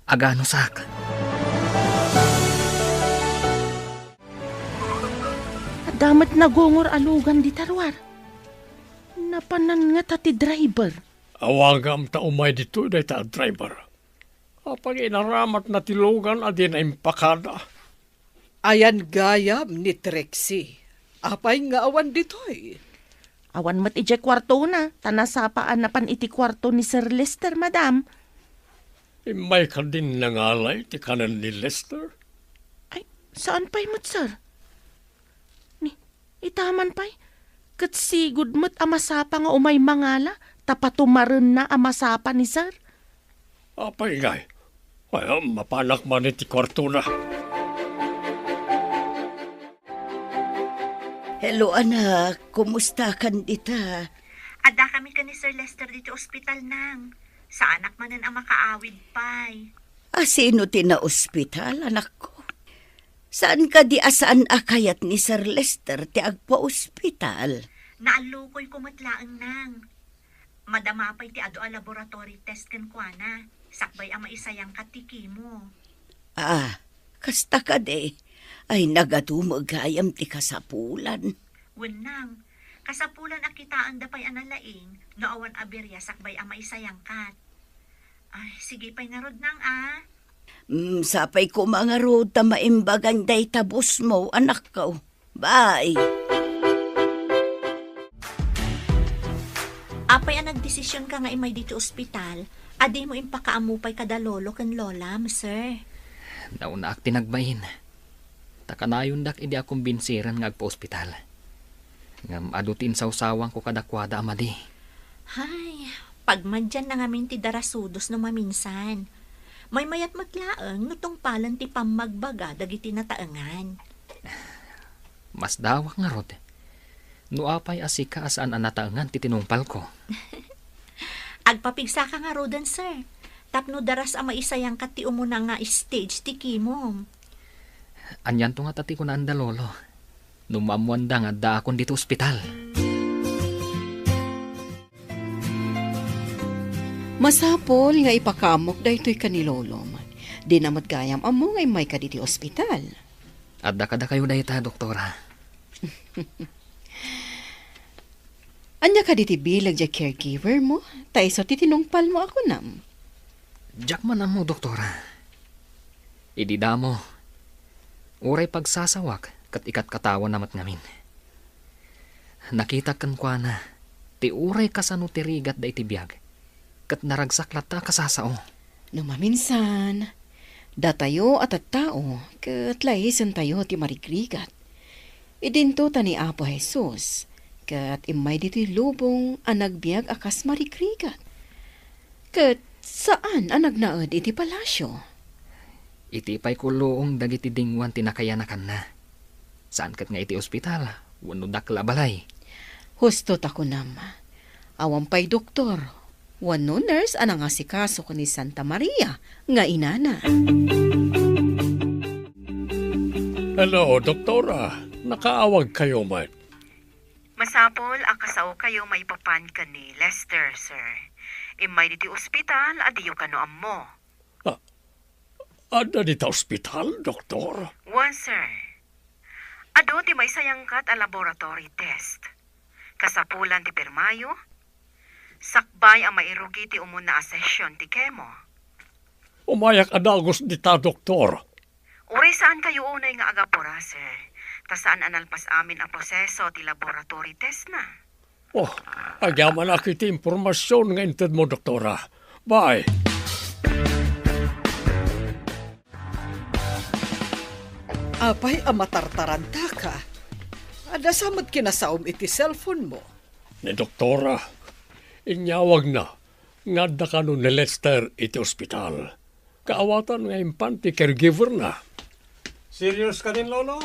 Aganusak. Adda met nagungor a lugan dita ruar. Napanan ngata ti driver. Awagam ta umay ditoy dayta a driver. Apay inaramatna ti lugan a dina impakada? Ayan gayam ni Trixie. Apay nga awan ditoy? Awan met idiay kuartona, ta nasapa a napan iti kuarto ni Sir Lester, madam. Immay kadin nangalay ti kanen ni Lester? Ay, saan pay met, sir? Ni, itaman pay, ket sigud met a masapa nga umay mangala, ta patumarenna a masapa ni sir. Apay ngay, ay, mapanak man iti kuartona. Hello, anak. Kumusta kan dita? Adda kami ken ni Sir Lester diti ospital, nang. Saanak manen a makaawid pay. A, sino ti naospital, anakko? Saan kadi a saan a kayat ni Sir Lester ti agpaospital? Naallukoyko met laeng, nang. Madama pay ti adu a laboratory test kenkuana, sakbay a maisayangka ti chemo. Ah, kasta kadi? Ay, nagadumo gayam ti kasapulan. Wen, nang, kasapulan a kitaenda pay a nalaing no awan a biria sakbay a maisayangkat. Ay, sige pay ngarud, nang, a. Mm, sapay koma ngarud ta maimbagan dayta busmo, anakko. Bye. Apay a nagdesisionka nga immay ditoy ospital, a dimo impakaammo pay kada lolo ken lolam, sir? Naunaak ti nagbain. Ta kanayondak idi a kumbinsiren nga agpaospital. Ngem adu ti insawsawangko kadakuada a madi. Hay, Agmadianna ngamin ti darasudos no maminsan. Maymayat met laeng no tungpalen ti pammagbaga dagiti nataengan. Masdawak ngarud no apay a sika a saan a nataengan ti tinungpalko. Agpapigsaka ngaruden, sir, tapno daras a maisayangkat ti umuna nga stage ti chemo. Anianto ngata ti kunaanda, Lolo, no maammoanda nga addaakon ditoy ospital? Masapul nga ipakaammok daytoy ken ni Lolom. Dina met gayam ammo nga immayka ditoy ospital. Adda kadakayo dayta, doktora. Ania kadi ti bileg diay caregiver mo? Ta isu ti tinungpal mo a kunam. Diak man ammo, doktora. Idi damo, uray pagsasawak ket ikatkatawana met ngamin. Nakitak kenkuana ti uray kasano ti rigatda iti biag, ket naragsak latta a kasasao. No maminsan, datayo a tattao ket laisentayo ti marigrigat. Idinto ta ni Apo Jesus, ket immay ditoy lubong a nagbiag a kas marigrigat. Ket saan a nagnaed iti palasio. Iti pay kulluong dagiti dinguan ti nakayanakanna. Saan ket nga iti ospital wenno dakkel a balay. Husto ta kunam, awan pay doktor wenno nurse a nangasikaso ken ni Santa Maria nga inana. Hello, doktora. Nakaawagkayo met. Masapul a kasaokayo maipapan ken ni Lester, sir. Immay ditoy ospital a diyo kano ammo. Ah, adda dita ospital, doktor? Wen, sir. Adu ti maisayangkat a laboratory test. Kasapulan ti pirmayo, sakbay a mairugi ti umuna a session ti chemo. Umayak a dagus dita, doktor. Uray saankayo unay nga agapura, sir, ta saan a nalpas amin a proseso ti laboratory testna. Oh, agyamanak iti impormasion nga intedmo, doktora. Bye. Apay a matartarantaka? Adda sa met kinasaom iti cellphone mo? Ni doktora, inyawagna nga adda kano ni Lester iti ospital. Kaawatan nga impan ti caregiver-na. Serious kadin, Lolo?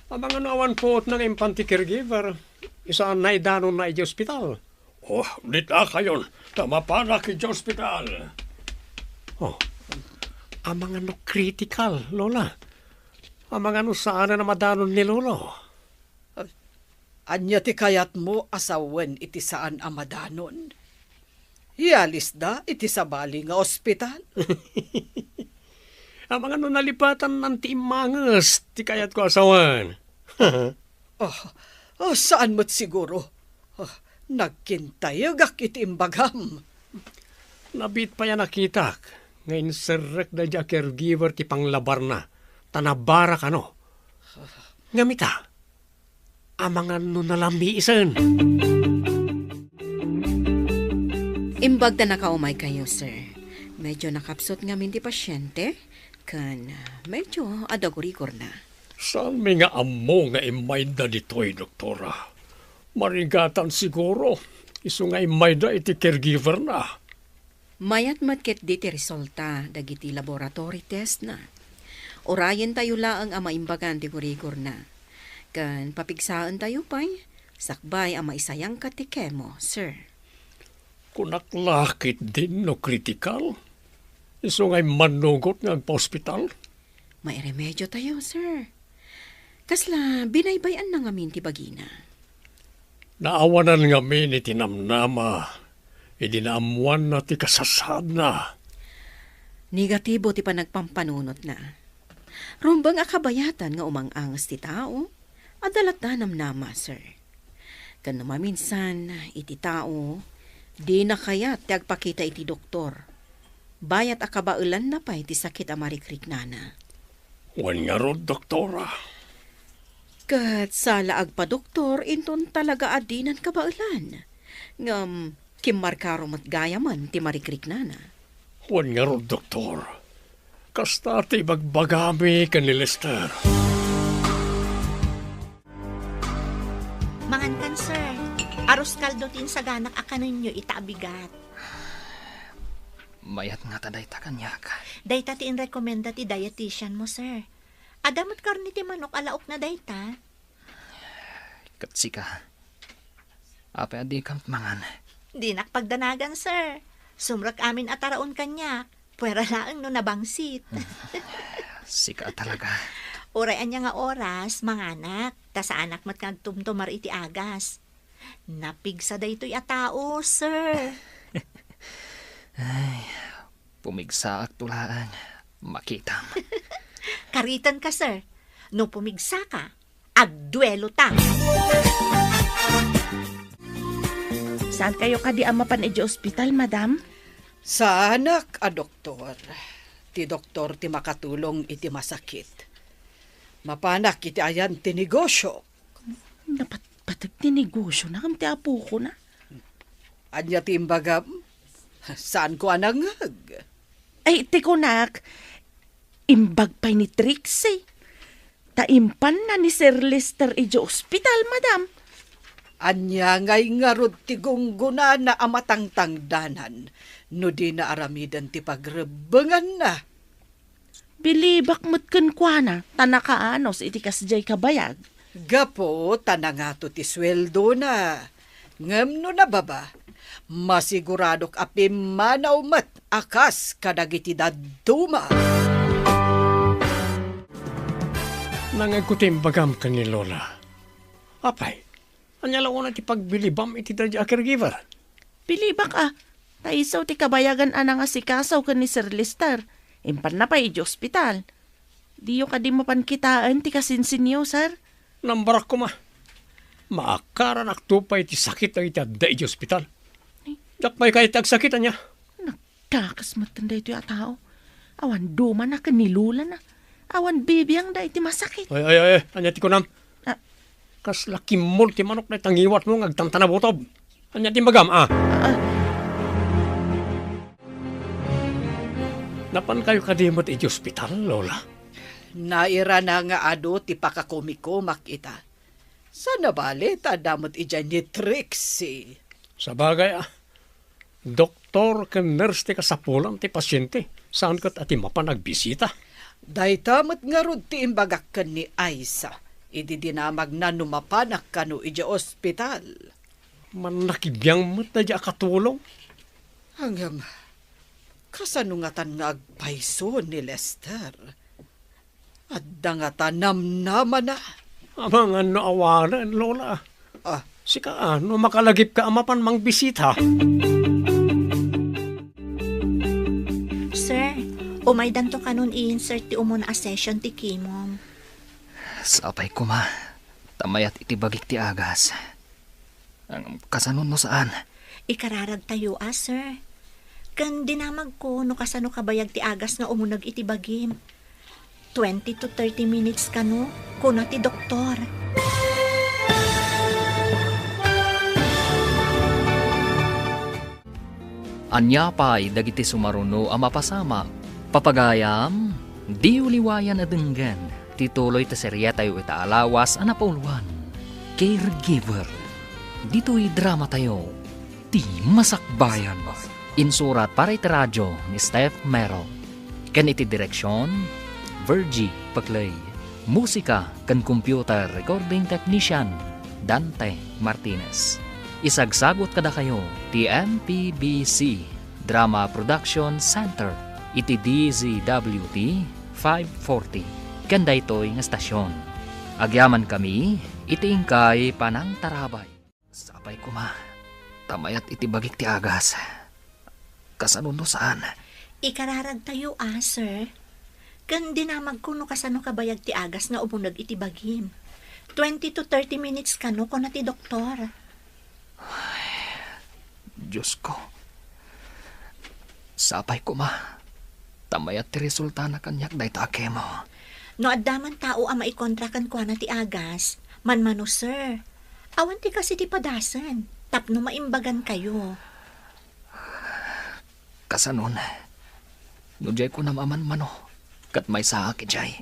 Amangan no awan puot nga impan ti caregiver, isu a naidanonna iti ospital. Oh, dita kayon, ta mapanak iti ospital. Oh, amangan no critical, Lola? Amangan no saan a madanon ni Lolo? Ania ti kayatmo a sawen iti saan a madanon? Ialisda iti sabali nga ospital? Amangan no nalipatannan ti immanges ti kayatko a sawen? Oh, oh, saan met siguro. Oh, nagkintayegak iti imbagam. Nabiit pay a nakitak nga inserrek daydi a caregiver ti panglabarna, ta nabara kano. Ngem ita, amangan no nalamiisen. Imbag ta nakaumaykayo, sir. Medyo nakapsut ngamin ti pasiente, ken, ah, medyo adda gurigorna. Saanmi nga ammo nga immayda ditoy, doktora. Marigatan siguro, isu nga immayda iti caregiver-na. Mayat met ketdi ti resulta dagiti laboratory testna. Urayentayo laeng a maimbagan ti gurigorna. Ken papigsaentayo pay, sakbay a maisayangkat ti chemo, sir. Kunak la ketdin no kritikal? Isu nga immannugot nga agpaospital? Mairemediotayo, sir. Kasla binaybay-anna ngamin ti bagina. Naawanan ngamin iti namnama, idi naammoanna ti kasasaadna. Negatibo ti panagpampanunotna. Rumbeng a kabayatan nga umang-anges ti tao, adda latta namnama, sir. Ken no maminsan, iti tao, dina kayat ti agpakita iti doktor. Bayat a kabaelanna pay ti sakit a marikriknana. Wen ngarud, doktora. Ket sala agpadoktor inton talaga a dinan kabaelan. Ngem kimmarkaro met gayamen ti marikriknana. Wen ngarud, doktor. Kasta ti ibagbagami ken ni Lester. Mangankan, sir. Arroz caldo ti insaganak a kanenyo ita a bigat. Mayat ngata dayta kaniak. Dayta ti inrekomenda ti dietitian mo, sir. Adda met karne ti manok a laokna dayta. Ket sika, apay a dikam mangan? Dinak pagdanagan, sir. Sumrek amin a taraon kaniak. Puera laeng no nabangsit. Sika talaga. Uray ania nga oras, manganak. Ta saanak met nga agtumtumar iti agas. Napigsa daytoy a tao, sir. Ay, pumigsaakto laeng. Makitam. Karitanka, sir. No pumigsaka, agduelota. Saan kayo kadi a mapan iti ospital, madam? Saanak a doktor. Ti doktor ti makatulong iti masakit. Mapanak iti ayan ti negosyo. Napatpateg ti negosyo na kam ti apokona. Ania ti imbagam? Saanko a nangngeg? Ay, ti kunak, imbag pay ni Trixie. Ta impanna ni Sir Lester idiay ospital, madam. Ania ngay ngarud ti gunggonana a matangtangdanan no dina aramiden ti pagrebbenganna? Bilibak met kenkuana, ta nakaanus iti kasdiay kabayag. Gapu ta nangato ti sueldona. Ngem no nababa, masiguradok a pimmanaw met a kas kadagiti dadduma. Nangngegko ti imbagam ken ni Lola. Apay, ania la unay ti pagbilibam iti daydi a caregiver? Bilibak a, ta isu ti kabayagan a nangasikaso ken ni Sir Lester. Impanna pay idiay ospital. Diyo kadi mapan kitaen ti kasinsinyo, sir? Nambarak koma. Maakaranakto pay ti sakit dagiti adda idiay ospital. Ay. Diak pay kayat ti agsakit, ania? Nagdakas met daytoy a tao. Awan dumana ken ni Lolana. Awan bibiangda iti masakit. Ay, ay, ay, ania ti kunam? Ah. Kasla kimmol ti manok dayta ngiwatmo nga agtantanabutob. Ania ti imbagam, a? Ah. Napankayo kadi met iti ospital, Lola? Nairana nga adu ti pakakumikumak ita. Saan a bale ta adda met idiay ni Trixie. Sabagay, a. Doktor ken nurse ti kasapulan ti pasiente, saan ket a ti mapan agbisita. Dayta met ngarud ti imbagak ken ni Aisa idi dinamagna no mapanak kano idiay ospital. Mannakibiang met daydi a katulong. Ngem, kasano ngatan nga agpayso ni Lester? Adda ngata namnamana? Amangan no awanen, Lola. Ah. Sika, a, no makalagipka a mapan mangbisita? Sir, umaydanto kanon i-insert ti umuna a session ti chemo. Sapay koma, ta mayat iti bagik ti agas. Ang kasano no saan? Ikararagtayo a, sir. Ken dinamagko no kasano kabayag ti agas nga umuneg iti bagim. Twenty to thirty minutes kano, kuna ti doktor. Ania pay dagiti sumaruno a mapasamak? Papagayam, diyo liwayan a denggen ti tuloy ti serietayo ita a lawas a napauluan, Caregiver. Ditoy dramatayo, Ti Masakbayan. Insurat para iti radio ni Steph Mero. Ken iti direksion, Virgie Paclay. Musika ken computer recording technician, Dante Martinez. Isagsagut kadakayo ti M P B C Drama Production Center iti D Z W T five forty ken daytoy nga estasion. Agyamankami iti inkay panangtarabay. Sapay koma, ta mayat iti bagik ti agas. Kasano no saan? Ikararagtayo a, sir. Ken dinamagko no kasano kabayag ti agas nga umuneg iti bagim. Twenty to thirty minutes kano, kuna ti doktor. Ay, Diosko. Sapay koma, ta mayat ti resultana kaniak dayta a chemo. No adda man tao a maikontra kenkuana ti agas, manmano, sir. Awan ti kas iti padasen, tapno maimbagankayo. Kasanon, no diay kunam a manmano, ket maysaak idiay.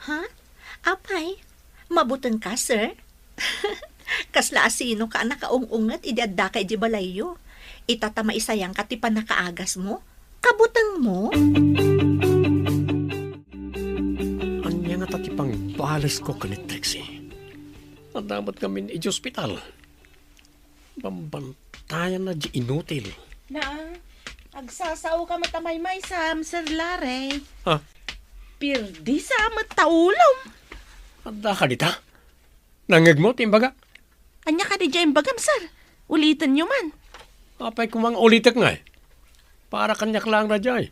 Ha? Apay, mabutenka, sir? Kasla asinoka a nakaung-unget idi addaka idiay balayyo? Ita ta maisayangka ti pannakaagasmo? Kabutengmo? Ania ngata ti pangbalesko ken ni Trixie? Adda met ngamin idiay ospital. Bambantayanna diay inutil. Naa, agsasaoka met a maymaysam, Sir Larry. Ha? Pirdisa met ta ulom. Addaka dita? Nangngegmo ti imbagak? Ania kadi diay imbagam, sir? Ulitenyo man. Apay koma nga ulitek ngay? Para kaniak laeng daydiay.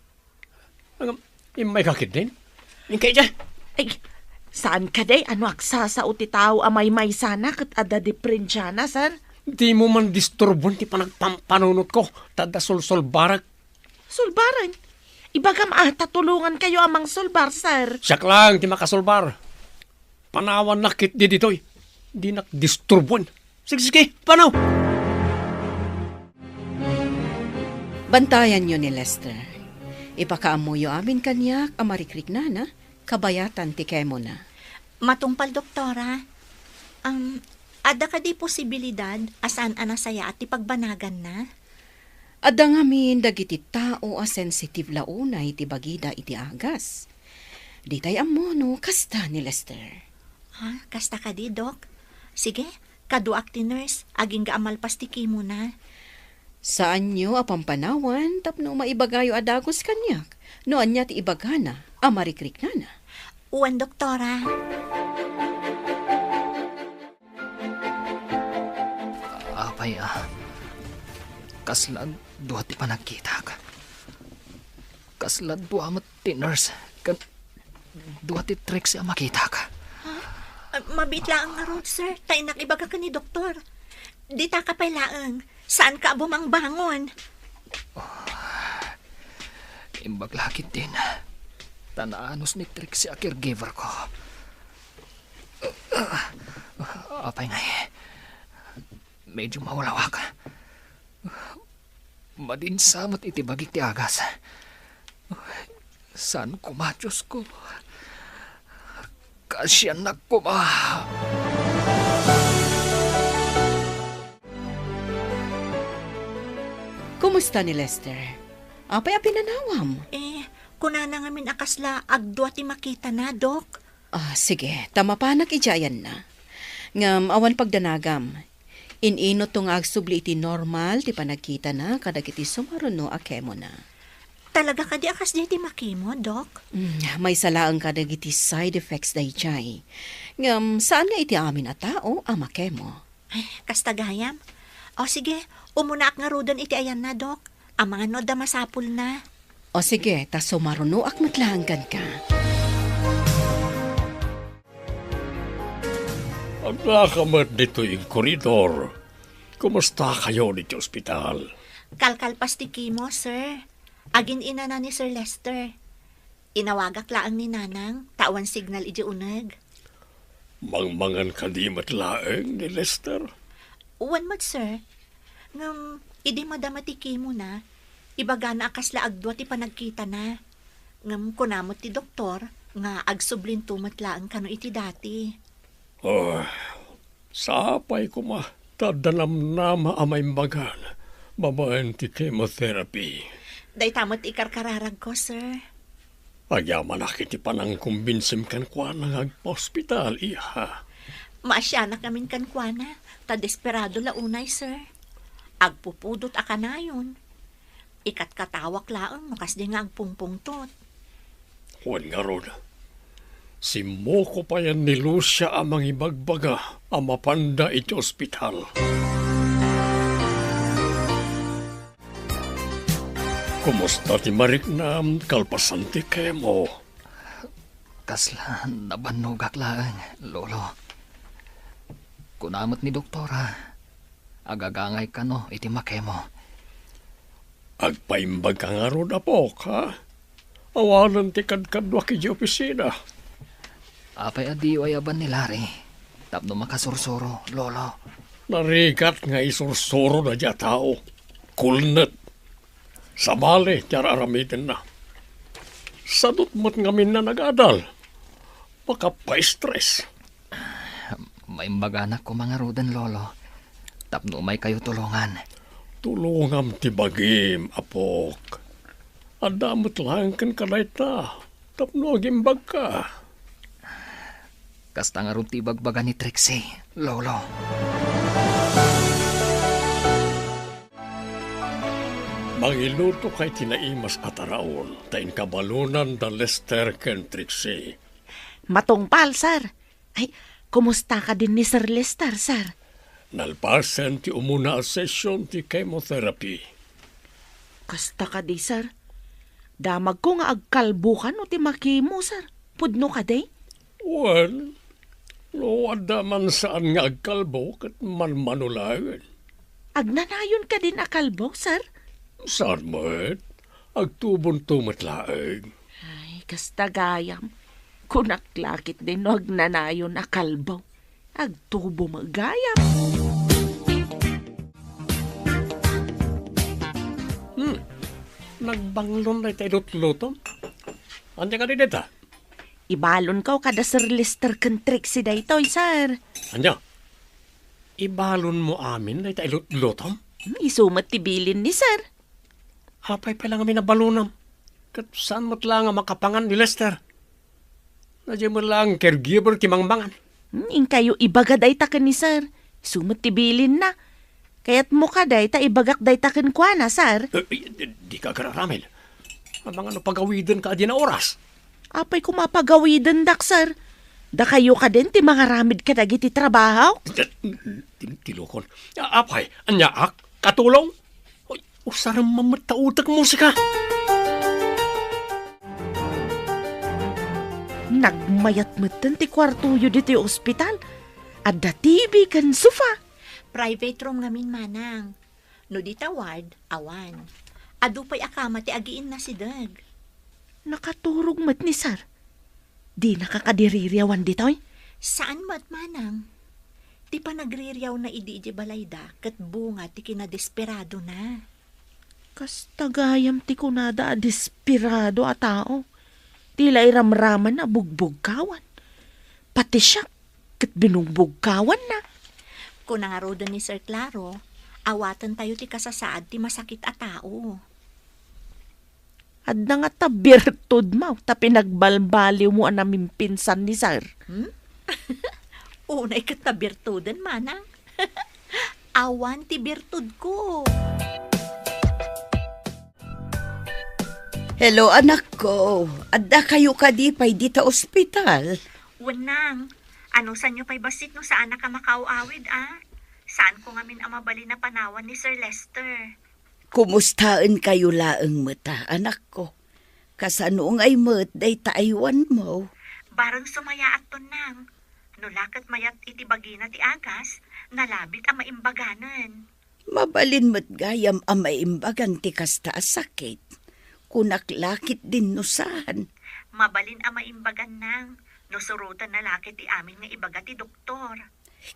Ngem, immayka ketdin? Inkay diay. Ay, saan kadi? Ano agsasao ti tao a maymaysana ket adda diprensiana, sir? Dimo man disturboen ti panagpampanunotko, ta adda sulsulbarek. Sulbaren? Ibagam a ta tulongankayo a mangsulbar, sir. Siak laeng ti makasulbar. Panawannak ketdi ditoy. Dinak disturboen. Sige, sige, panaw! Bantayanyo ni Lester. Ipakaammoyo amin kaniak a marikriknana, kabayatan ti kemona. Matungpal, Doktora. Um, adda kadi posibilidad a saan a nasayaat ti pagbanaganna? Adda ngamin dagiti tao a sensitive la unay ti bagida iti agas. Ditay ammo no kasta ni Lester. Ha? Kasta kadi, Dok? Sige, kaduak ti nurse, agingga a malpas ti kemona. Saanyo a pampanawan tapno maibagayo a dagus kaniak no ania ti ibagana a marikriknana. Wen, Doktora. Apay a, kasla dua ti panagkitak. Kasla dua met ti nurse ken dua ti Trixie a makitak. Ha? Ah, mabiit laeng ngarud, sir. Ta innak ibaga ken ni doktor. Ditaka pay laeng. Saanka a bumangbangon. Imbag la ketdin. Ta naanus ni Trixie a caregiver ko. Apay ngay, medyo mawlawak. Madinsa met iti bagik ti agas. Saan koma, Dios ko? Kaasiannak koma. Kumusta ni Lester? Apay a pinanawam? Eh, kunana ngamin a kasla agdua ti makitana, Dok. Ah, sige, ta mapanak idiay ayanna. Ngem awan pagdanagam. In-inutto nga agsubli iti normal ti panagkitana kadagiti sumaruno a kemona. Talaga kadi a kasdiay ti makemo, Dok? Mm, maysa laeng kadagiti side effects daydiay. Ngem saan nga iti amin a tao a makemo. Ay, kasta gayam. O sige, umunaak ngaruden iti ayanna, Dok. Amangan no adda masapulna. O sige, ta sumarunoak met laeng kenka. Addaka met ditoy ig koridor. Kumustakayo ditoy ospital? Kalkalpas ti kemo, sir. Agin-inana ni Sir Lester. Inawagak laeng ni Nanang, ta awan signal idiay uneg. Mangmangan kadi met laeng ni Lester? Wen met, sir. Ngem, idi madama ti kemona, ibagana a kasla agdua ti panagkitana. Ngem kuna met ti doktor nga agsublinto met laeng kano iti dati. Oh, sapay koma, ta adda namnama a maimbagan babaen ti chemotherapy. Dayta met ti ikarkararagko, sir. Agyamanak iti panangkumbinsim kenkuana nga agpaospital, iha. Maasianak ngamin kenkuana, ta desperado la unay, sir. Agpupudot a kanayon. Ikatkatawak laeng no kasdi nga agpungpungtot. Wen ngarud, simmuko payen ni Lucia a mangibagbaga a mapanda iti ospital. Kumusta ti mariknam kalpasan ti kemo? Kasla nabannogak laeng, Lolo. Kuna met ni doktora, agagangay kano iti makemo. Agpaimbagka ngarud, apok, ha? Awanen ti kadkaduak idiay opisina. Apay a diyo ayaban ni Larry tapno makasursuro, Lolo? Narigat nga isursuro daydiay a tao. Kulnet. Sabali ti ar-aramidenna. Sadut met ngamin a nag-adal. Makapaistres. Paimbaganak koma ngaruden, Lolo, tapno umaykayo tulongan. Tulongam ti bagim, apok. Adda met laeng kenka dayta tapno agimbagka. Kasta ngarud ti ibagbaga ni Trixie, Lolo. Mangilutokay ti naimas a taraon ta inka balonan da Lester ken Trixie. Matungpal, sir. Ay, kumusta kadin ni Sir Lester, sir? Nalpasen ti umuna a session ti chemotherapy. Kasta kadi, sir? Damagko nga agkalbokan no ti makimo, sir. Pudno kadi? Wen, no adda man saan nga agkalbo, ket manmano laeng. Agnanayon kadin a kalbo, sir? Saan met? Agtubonto met laeng. Ay, kasta gayam. Kunak la ketdi no agnanayon a kalbo. Agtubo met gayam. Hmm. Nagbanglon dayta ilutlutom. Ania kadi dayta? Ibalonko kada Sir Lester ken Trixie daytoy, sir. Ania? Ibalonmo amin dayta ilutlutom? Hmm, isu met ti bilin ni sir. Apay pay la ngamin a balonam? Ket saan met la nga makapangan ni Lester? Daydiay met laeng caregiver ti mangmangan. Hmm, inkayo ibaga dayta ken ni sir. Isu met ti bilinna. Kayatmo kadi ta ibagak dayta kenkuana, sir? Eh, eh, di, dika agar-aramid. Amangan no pagawidenka a dina oras. Apay koma a pagawidendak, sir? Dakayo kadin ti mangaramid kadagiti trabaho? Ti, ti lokon. A-, apay, aniaak? Katulong? Uy, usarem man met ta utek musika. Nagmayat metten ti kuartoyo ditoy ospital. Adda T V ken sofa. Private room ngamin, manang. No dita ward, awan. Adu pay a kama ti agiinnasideg. Nakaturog met ni sir. Dinaka kadi ririawan ditoy? Saan met, manang. Ti panagririawna idi idiay balayda ket bunga ti kinadesperadona. Kasta gayam ti kunada a desperado a tao. Ti la iramramanna a bugbugkawan. Pati siak ket binugbugkawanna. Kuna ngaruden ni Sir Claro, awatentayo ti kasasaad ti masakit a tao. Adda ngata birtudmo ta pinagbalbaliwmo a namimpinsan ni sir. Hmm? Unay ket ta birtuden, manang. Awan ti birtudko. Hello, anakko. Addakayo kadi pay dita ospital? Wen, nang. Anusanyo pay bassit no saanak a makaaw-awid, a? Saanko ngamin a mabalin a panawan ni Sir Lester. Kumustaenkayo laeng met, anakko? Kasano ngay met dayta aywanmo? Bareng sumayaatton, nang. No la ket mayat iti bagina ti agas, nalabit a maimbaganen. Mabalin met gayam a maimbagan ti kasta a sakit. Kunak la ketdin no saan. Mabalin a maimbagan, nang, no surotenna la ket ti amin nga ibaga ti doktor.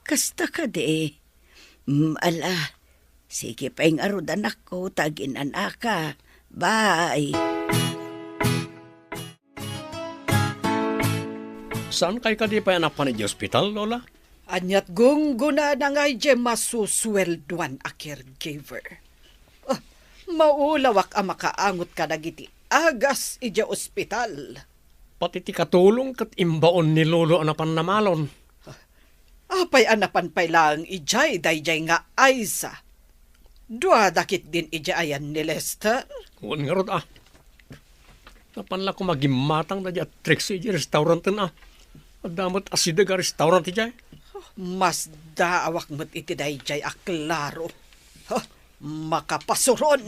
Kasta kadi. Mm, ala, sige pay ngarud, anakko, ta aginan-aka. Bye. Saankay kadi pay a napan idiay ospital, Lola? Ania't gunggonana nga idiay masusueldoan a caregiver? Ah, maulawak a makaangot kadagiti agas idiay ospital. Pati ti katulong ket imbaon ni Lolo a napan namalon. Apay a napan pay laeng idiay daydiay nga Aiza? Duada ketdin idiay ayan ni Lester? Wen ngarud a. Napan la koma gimmatang daydiay a Trixie idiay restauranten a. Adda met asideg a restaurant idiay. Masdaawak met iti daydiay a klaro. Ha, makapasuron!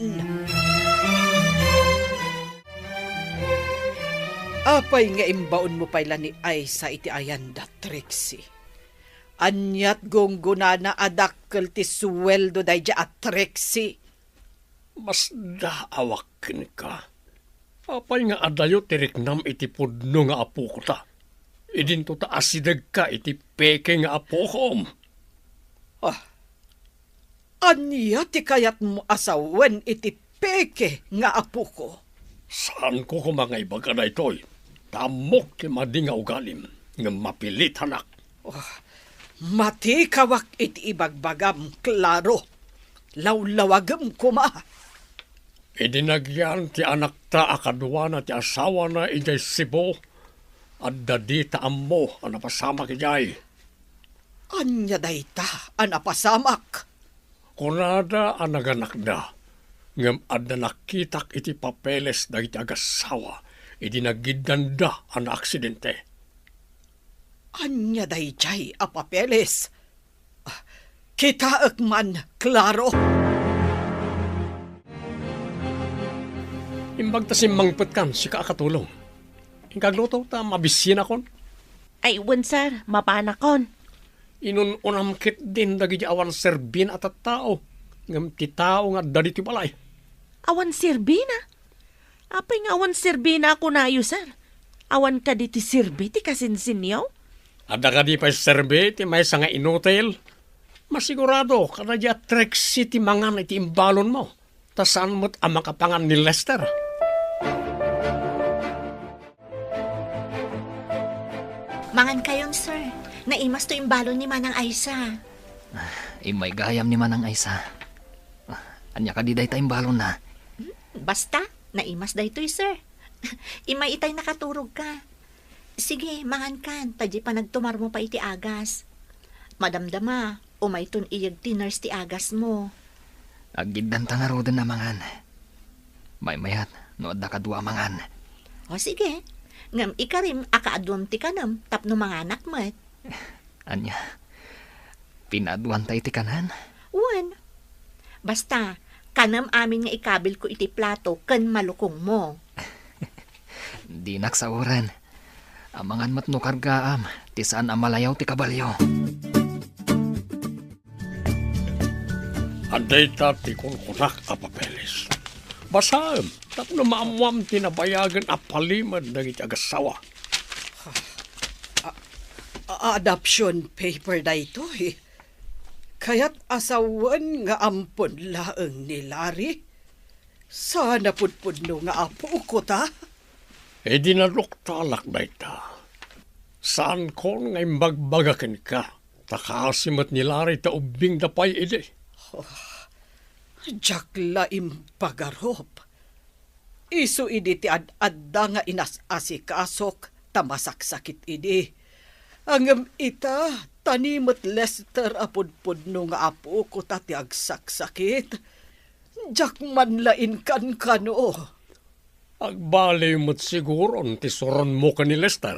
Apay nga imbaonmo pay la ni Aiza iti ayanda, Trixie? Ania't gunggonana a dakkel ti sueldo daydiay a Trixie? Masdaawak kenka. Apay nga adayo ti riknam iti pudno nga apokota? Idinto ta asidegka iti peke nga apokom. Ah, ania ti kayatmo a sawen iti peke nga apoko? Saanko koma nga ibaga daytoy. Ta ammok ti madi nga ugalim, ngem mapilitanak. Oh, Matikawak iti ibagbagam, Claro. Lawlawagem koma. Idi nagyan ti anakta a kaduana ti asawana idiay Cebu, adda dita ammo a napasamak idiay. Ania dayta a napasamak? Kunada a naganakda, ngem adda nakitak iti papeles dagiti agassawa idi nagiddanda a naaksidente. Ania daydiay a papeles? Ah, kitaek man, Claro. Imbag ta simmangpetkan, sika a katulong. Inka agluto ta mabisienakon. Ay, wen, sir, mapanakon. Inun-unam ketdin dagiti awan serbina a tattao, ngem ti tao nga adda ditoy balay. Awan serbina? Apay nga awan serbina a kunayo, sir? Awan kadi ti serbi ti kasinsinyo? Adda kadi pay serbi ti maysa nga inutil? Masigurado, kadagidiay Trixie ti mangan iti imbalonmo, ta saan met a makapangan ni Lester. Mangankayon, sir. Naimas to imbalon ni Manang Aisa. Immay gayam ni Manang Aisa. Ania kadi dayta imbalonna? Hmm, basta, naimas daytoy, sir. Immay itay nakaturogka. Sige, mangankan, ta diay panagtumarmo pay iti agas. Madamdama, umayton iyeg ti nurse ti agasmo. Aggiddanta ngaruden a mangan. Maymayat no adda kadua a mangan. O sige, ngem ikarim a kaaduam ti kanem tapno manganak met. Ania? Pinaaduanta iti kanen? Wen. Basta, kanem amin nga ikabilko iti plato ken malukongmo. Dinak saoren. Amangan met no kargaam ti saan a malayaw ti kabalio. Adda ita ti kunkunak a papeles. Basaem tapno maammoam ti nabayagen a palimed dagiti agassawa. A-, a-, adoption paper daytoy. Kayat a sawen nga ampon laeng ni Larry. Saan a pudpudno nga apok ta? Idi naduktalak dayta, saankon nga imbagbaga kenka, ta kaasi met ni Larry ta ubbingda pay idi. Oh, diak la impagarup. Isu idi ti ad-adda nga inas-asikasok ta masaksakit idi. Ngem ita, ta ni met Lester a pudpudno nga apok ta ti agsaksakit. Diak man la inkankano. Agbaliw met siguron ti suronmo ken ni Lester.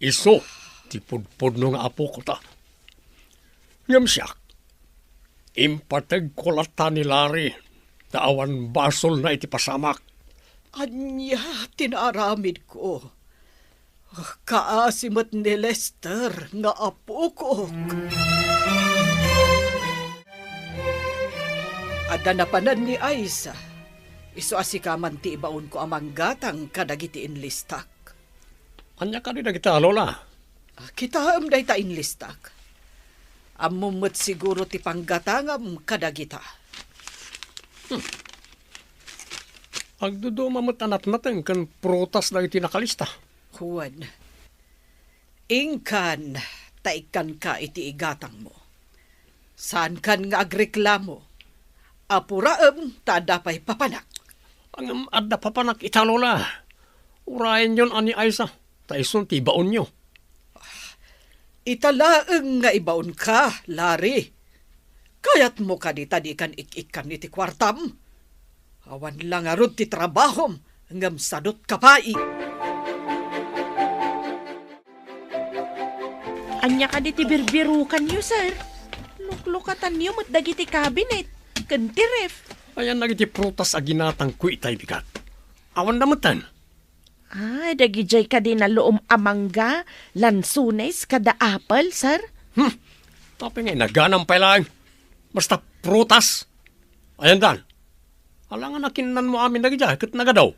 Isu ti pudpudno nga apok ta. Ngem siak, impategko latta ni Larry ta awan basolna iti pasamak. Ania ti naaramidko? Kaasi met ni Lester nga apokok. Adda napanen ni Aisa. Isu a sika man ti ibaonko a manggatang kadagiti inlistak. Ania kadi dagita, Lola? Ah, kitaem dayta inlistak. Ammom met siguro ti panggatangam kadagita. Hmm. Agduduma met a natnateng ken prutas dagiti nakalista. Wen, inkan ta ikkanka iti igatangmo. Saankan nga agreklamo. Apuraem ta adda pay papanak. Ngem adda papanak ita, Lola. Urayenyon a ni Aisa, ta isun ti ibaonyo. Ita laeng nga ibaonka, Larry. Kayatmo kadi ta dikan ik-ikkan iti kuartam? Awan la ngarud ti trabahom, ngem sadutka pay. Ania kadi ti birbirukanyo, sir? Luklukatanyo met dagiti cabinet ken ti ref. Ayan dagiti prutas a ginatangko itay bigat. Awan da metten. Ah, dagidiay kadi naluom a mangga, lansones, kada apple, sir? Hmm. Apay nga inaganam pay laeng? Basta prutas. Ayan dan. Alangan a kinnanmo amin dagidiay ket nagadaw.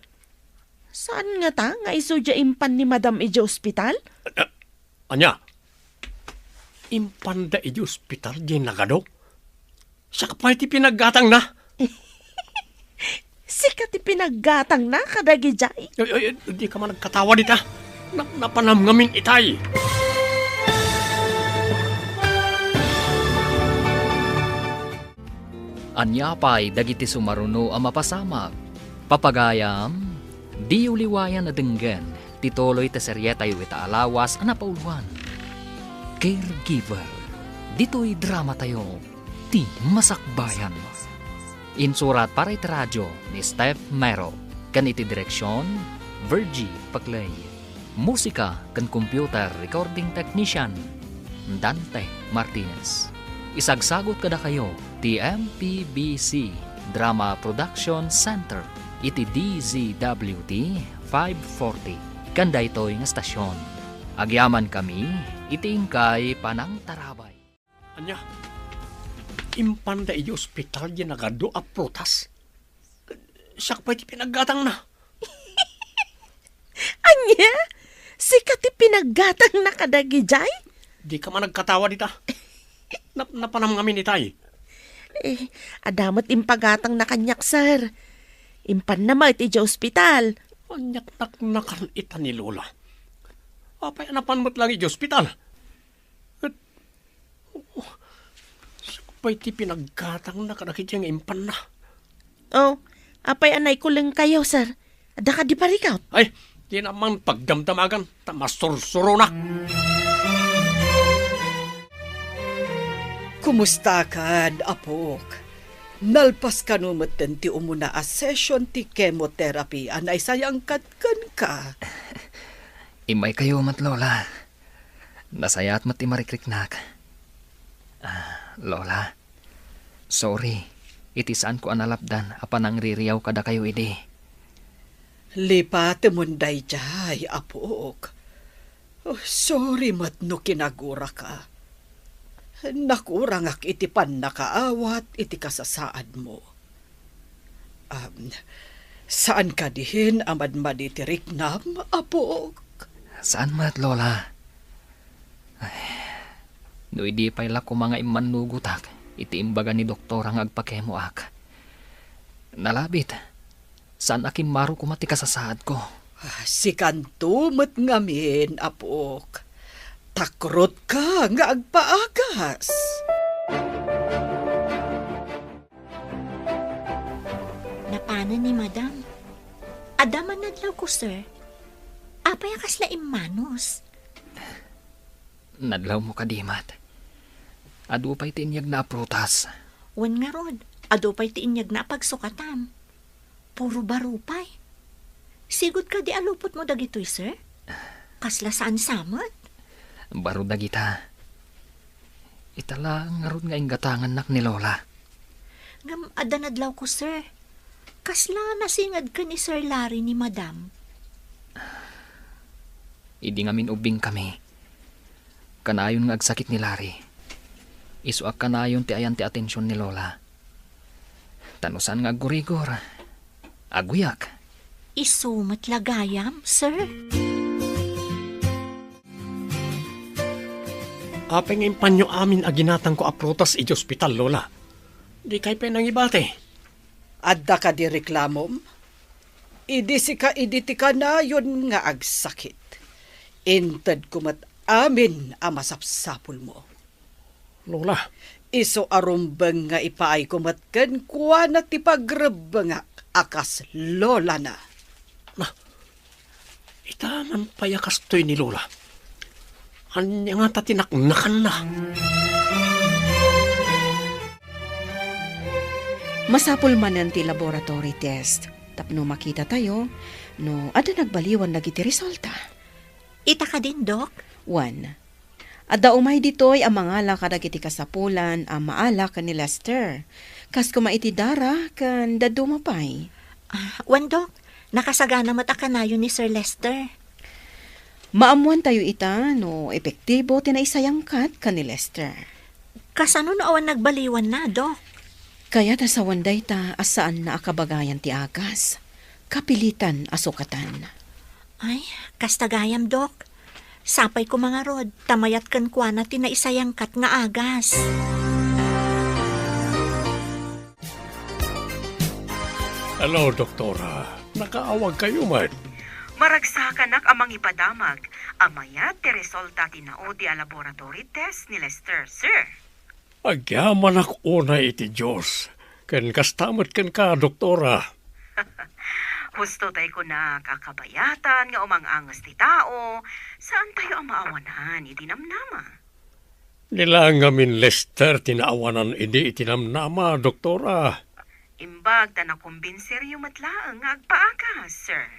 Saan ngata nga isu diay impan ni Madam idiay ospital? Eh, ania? Impanda idiay ospital diay nagadaw? Siak pay ti pinaggatangna. Sika ti pinaggatangna kadagidiay? Ay, ay, ay, dika man agkatawa dita. Na-, napanam ngamin itay. Ania pay dagiti sumaruno a mapasamak? Papagayam, diyo liwayan a denggen ti tuloy ti serietayo ita a lawas a napauloan, Caregiver. Ditoy dramatayo, ti Masakbayan. Insurat para iti radio ni Steph Mero, ken iti direksion, Virgie Paclay. Musika ken computer recording technician, Dante Martinez. Isagsagut kadakayo ti M P B C Drama Production Center iti D Z W T five forty ken daytoy nga stasyon. Agyamankami iti inkay panangtarabay. Ania? Impanda idiay ospital diay nagadu a prutas? Siak pay ti pinaggatangna. Ania? Sika ti pinaggatangna kadagidiay? Dika man agkatawa dita. Nap-, napanam ngamin itay. Eh, adda met impagatangna kaniak, sir. Impanna met idiay ospital. Aniak naknakan ita ni Lola. Apay a napan met lang idiay ospital? Ket, oh, siak pay ti pinaggatangna kadagiti nga impanna. Oh, apay a naikulengkayo, sir? Adda kadi parikut? Ay, dina man pagdamdamagan, ta masursuronak. Kumustakan, apok? Nalpas kano metten ti umuna a session ti chemotherapy a naisayangkat kenka? Immaykayo met, Lola. Nasayaat met ti marikriknak. Ah, Lola, sorry iti saanko a nalapdan a panangririaw kadakayo idi. Lipatemon daydiay, apok. Oh, sorry met no kinaguraka. Nakurangak iti pannakaawat iti kasasaadmo. Am, saan kadi a madmadi ti riknam, apok? Saan met, Lola. Ay, no idi pay la koma nga immannugotak iti imbaga ni doktora nga agpakemoak. Nalabit, saan a kimmaro koma ti kasasaadko. Ah, sikanto met ngamin, apok. Takrotka nga agpaagas. Napanen ni Madam. Adda man nadlawko, sir. Apay a kasla immanus? Nadlawmo kadi met. Adu pay ti inyegna a prutas. Wen ngarud, adu pay ti inyegna a pagsukatan. Puro baro pay. Sigud kadi a lupotmo dagitoy, sir? Kasla saan sa met? Baro dagita. Ita la ngarud nga inggatangannak ni Lola. Ngem adda nadlawko, sir. Kasla nasinged ken ni Sir Larry ni Madam. Idi ngamin ubbingkami, kanayon nga agsakit ni Larry. Isu a kanayon ti ayan ti atension ni Lola. Ta no saan nga aggurigor, agguyak. Isu met la gayam, sir? Apay nga impanyo amin a ginatangko a prutas idiay ospital, Lola? Dikay pay nangibati. Adda kadi reklamom? Idi sika idi ti kanayon nga agsakit. Intedko met amin a masapsapulmo. Lola. Isu a rumbeng nga ipaayko met kenkuana ti pagrebbengak a kas lolana. Na, ita man pay a kastoy ni Lola. Ania ngata ti naknakanna? Masapul manen ti laboratory test tapno makitatayo no adda nagbaliwan dagiti resulta. Ita kadin, Dok? Wen, adda umay ditoy a mangala kadagiti kasapulan a maala ken ni Lester. Kas koma iti dara ken dadduma pay. Ah, wen, Dok, nakasagana met a kanayon ni Sir Lester. Maammoantayo ita no epektibo ti naisayangkat ken ni Lester. Kasano no awan nagbaliwanna, Dok? Kayat a sawen dayta a saanna a kabagayan ti agas. Kapilitan a sukatan. Ay, kasta gayam, Dok. Sapay koma ngarud, ta mayat kenkuana ti naisayangkat nga agas. Hello, Doktora. Nakaawagkayo met? Maragsakanak a mangipadamag a mayat ti resulta ti naudi a laboratory test ni Lester, sir. Agyamanak unay iti Dios, Ken kasta met kenka, Doktora. Husto tay kunak a kabayatan nga umang-anges ti tao, saantayo a maawanan iti namnama. Di laeng ngamin Lester ti naawanan idi iti namnama, Doktora. Imbag ta nakumbinseryo met laeng nga agpaagas, sir.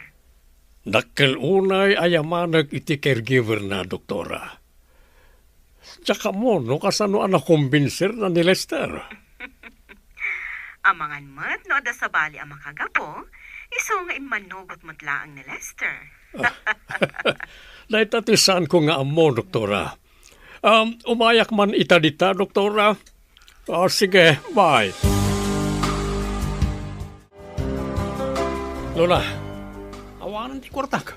Dakkel unay a yamanek iti caregiver na, Doktora. Diak ammo no kasano a nakumbinserna ni Lester. Amangan met no adda sabali a makagapu, isu nga immanugot met laeng ni Lester. Dayta ti saanko nga ammo, Doktora. Um, umayak man ita dita, Doktora. Ah, sige, bye. Lola, awanen ti kuartak.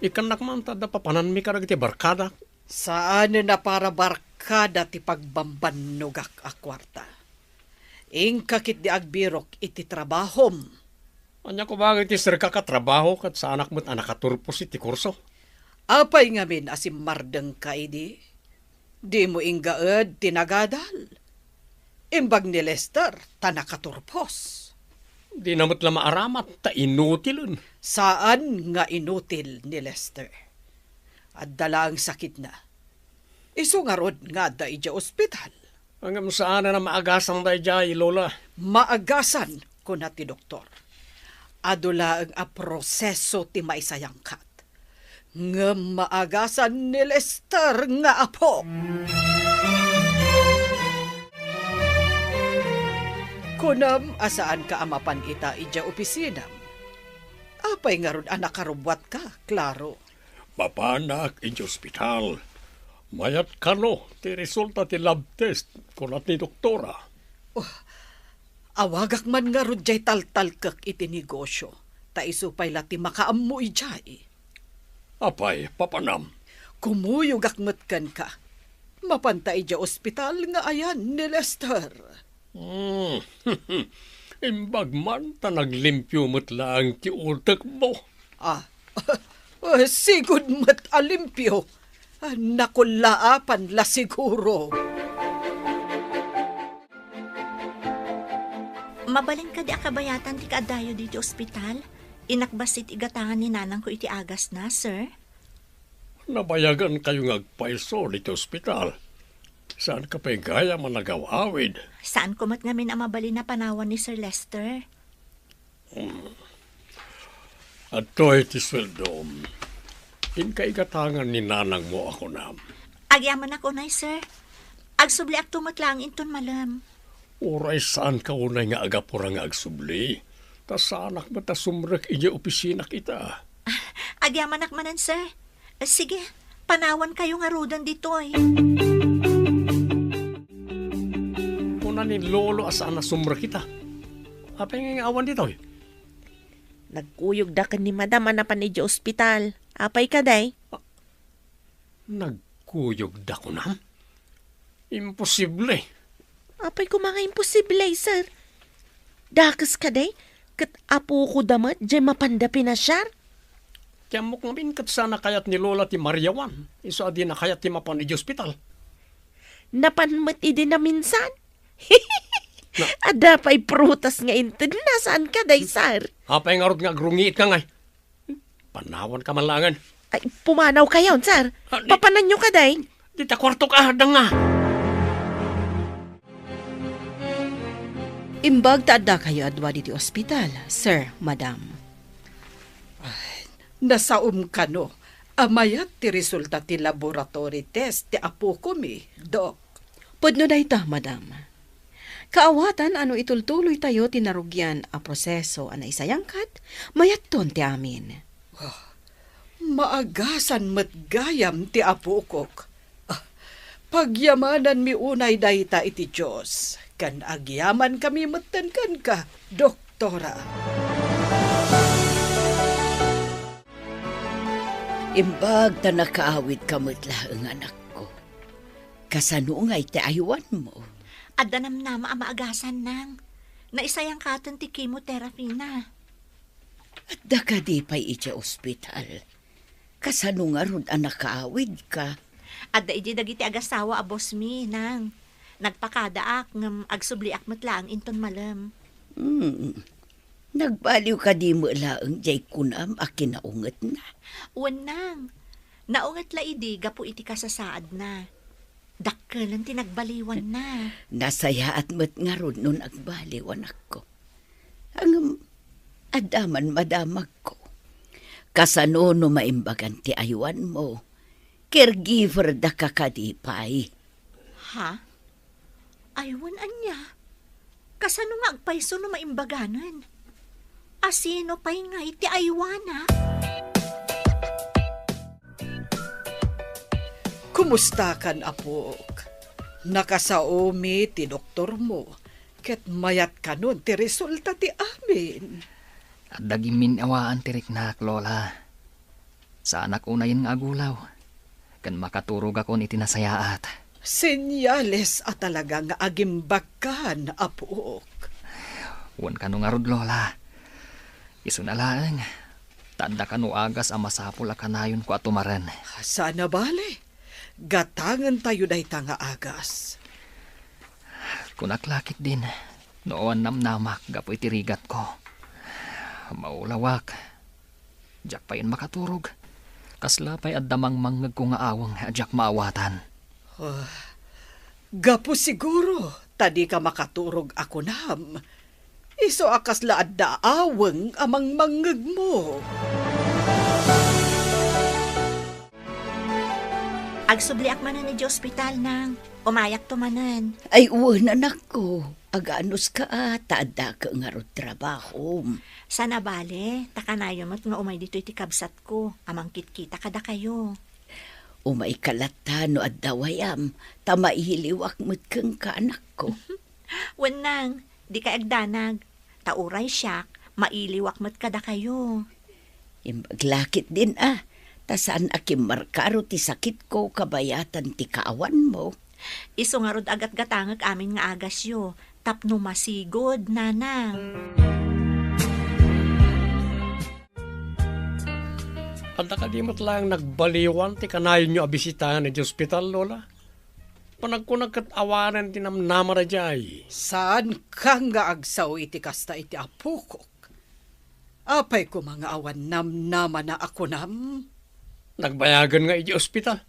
Ikkannak man ta adda papananmi kadagiti barkadak. Saanen a para barkada ti pagbambannogak a kuarta. Inka ketdi agbirok iti trabahom. Ania koma nga iti serka ka trabaho ket saanak met a nakaturpos iti kurso? Apay ngamin a simmardengka idi? Dimo inggaed ti nagadal. Imbag ni Lester ta nakaturpos. Dina met la maaramat ta inutilen. Saan nga inutil ni Lester. Adda laeng sakitna. Isu ngarud nga adda idiay ospital. Ngem saanen a maagasan daydiay, Lola. Maagasan, kuna ti doktor. Adu laeng a proseso ti maisayangkat. Ngem maagasan ni Lester nga apok. Kunam a saanka a mapan ita idiay opisinam. Apay ngarud a nakarubbuatka, Claro? Mapanak idiay ospital. Mayat kano ti resulta ti lab test, kuna ti doktora. Oh, awagak man ngarud diay taltalkek iti negosyo, ta isu pay la ti makaammo idiay. Apay, papanam? Kumuyogak met kenka. Mapanta idiay ospital nga ayan ni Lester. Hmm. Imbag man ta naglimpio met laeng ti utekmo. Ah, sigud met a limpio. Ah, nakullaapan la siguro. Mabalin kadi a kabayatan ti kaaddayo ditoy ospital? Inakbas iti igatangan ni nanangko iti agasna, sir. Nabayagan kayo nga agpayso ditoy ospital. Saanka pay gayam a nagaw-awid? Saanko met ngamin a mabalin a panawan ni Sir Lester. Hmm. Adtoy ti sueldom. Inka igatangan ni nanangmo a kunam. Agyamanak unay, sir. Agsubliakto met laeng inton malem. Uray saanka unay nga agapura nga agsubli, ta saanak met a sumrek idiay opisinak ita. Agyamanak manen, sir. Sige, panawankayo ngaruden ditoy. Kuna ni Lolo a saan a sumrek ita. Apay nga awan ditoy? Nagkuyogda ken ni Madam a napan idiay ospital. Apay kadi? Nagkuyogda kunam? Imposible. Apay koma nga imposible, sir? Dakes kadi, ket apokoda met diay mapanda pinasiar? Ti ammok ngamin ket saan a kayat ni Lola ti mariawan, isu a dina kayat ti mapan idiay ospital. Napan met idi naminsan? Na- Adda pay prutas nga intedna, saan kadi, sir? Apay ngarud nga agrungiitka ngay? Panawanka man laengen. Ay, pumanawkayon, sir. Ah, di- Papananyo kadi? Dita kuartok, adda nga. Imbag ta addakayo a dua ditoy ospital, sir, madam. Ay, nasaom kano a mayat ti resulta ti laboratory test ti apokomi, Dok. Pudno dayta, madam. Kaawatan a no itultuloytayo ti narugian a proseso a naisayangkat, mayatton ti amin. Ah, maagasan met gayam ti apokok. Ah, pagyamananmi unay dayta iti Dios, ken agyamankami metten kenka, Doktora. Imbag ta nakaawidka met laeng, anakko. Kasano ngay ti aywanmo? Adda namnama a maagasan, nang. Naisayangkaten ti chemotherapy na. Adda kadi pay idiay ospital? Kasano ngarud a nakaawidka? Adda idiay dagiti agasawa a boss mi, nang. Nagpakadaak ngem agsubliak met laeng inton malem. Hmm. Nagbaliw kadi met laeng jay kunam a kinaungetna? Wen nang, naunget la idi gapu iti kasasaadna. Dakkelen ti nagbaliwanna. Nasayaat met ngarud no nagbaliw, anakko. Ngem, adda man madamagko. Kasano no maimbagan ti aywanmo? Caregiver daka kadi pay? Ha? Aywan ania? Kasano nga agpayso no maimbaganen? Asino pay ngay ti aywana? Kumustakan, apok? Nakasaomi ti doktormo, ket mayat kanon ti resulta ti amin. Adda gimmin-awaan ti riknak, Lola. Saanak unayen nga agulaw, ken makaturogakon iti nasayaat. Senyales a talaga nga agimbagkan, apok. Wen kano ngarud, Lola. Isuna laeng, ta adda kano agas a masapul a kanayonko a tumaren. Saan a bale. Gatangentayo dayta nga agas. Kunak la ketdin, no awan namnamak gapu iti rigatko. Maulawak. Diak payen makaturog. Kasla pay adda mangmangngegko nga aweng a diak maawatan. Ah, gapu siguro ta dika makaturog a kunam. Isu a kasla adda aweng a mangmangngegmo. Agsubliak manen iti ospital, nang. Umayakto manen. Ay, wen, anakko. Aganuska a, ta addaka ngarud trabahom. Saan a bale, ta kanayon met nga umay ditoy ti kabsatko a mangkitkita kadakayo. Umayka latta no adda wayam, ta mailiwak met kenka, anakko. Wen nang, dikay agdanag. Ta uray siak, mailiwak met kadakayo. Imbag la ketdin a, ta saan a kimmarkaro ti sakitko kabayatan ti kaawanmo. Isu ngarud a gatgatangek amin nga agasyo, tapno masigud, nanang. Adda kadi met laeng nagbaliwan ti kanayonyo a bisitaen iti ospital, Lola? Panagkunak ket awanen ti namnama daydiay. Saanka nga agsao iti kasta iti apokok? Apay koma nga awan namnamana a kunam? Nagbayagen nga iti ospital.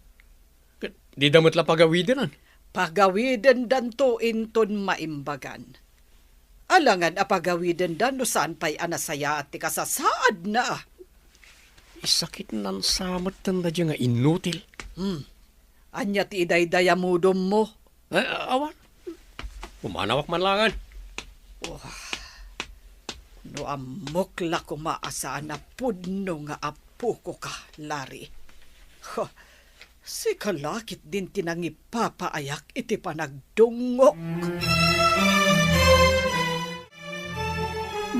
Ket dida met la pagawidenan. Pagawidendanto inton maimbagan. Alangan a pagawidenda no saan pay a nasayaat ti kasasaadna. Isakitnan sa metten daydiay nga inutil. Hmm. Ania ti idaydayamudommo? Eh, awan. Pumanawak man laengen. Wah. No ammok la koma a saan a pudno nga apokoka, Larry. Huh. Sika la ketdin ti nangipapaayak iti panagdungngok.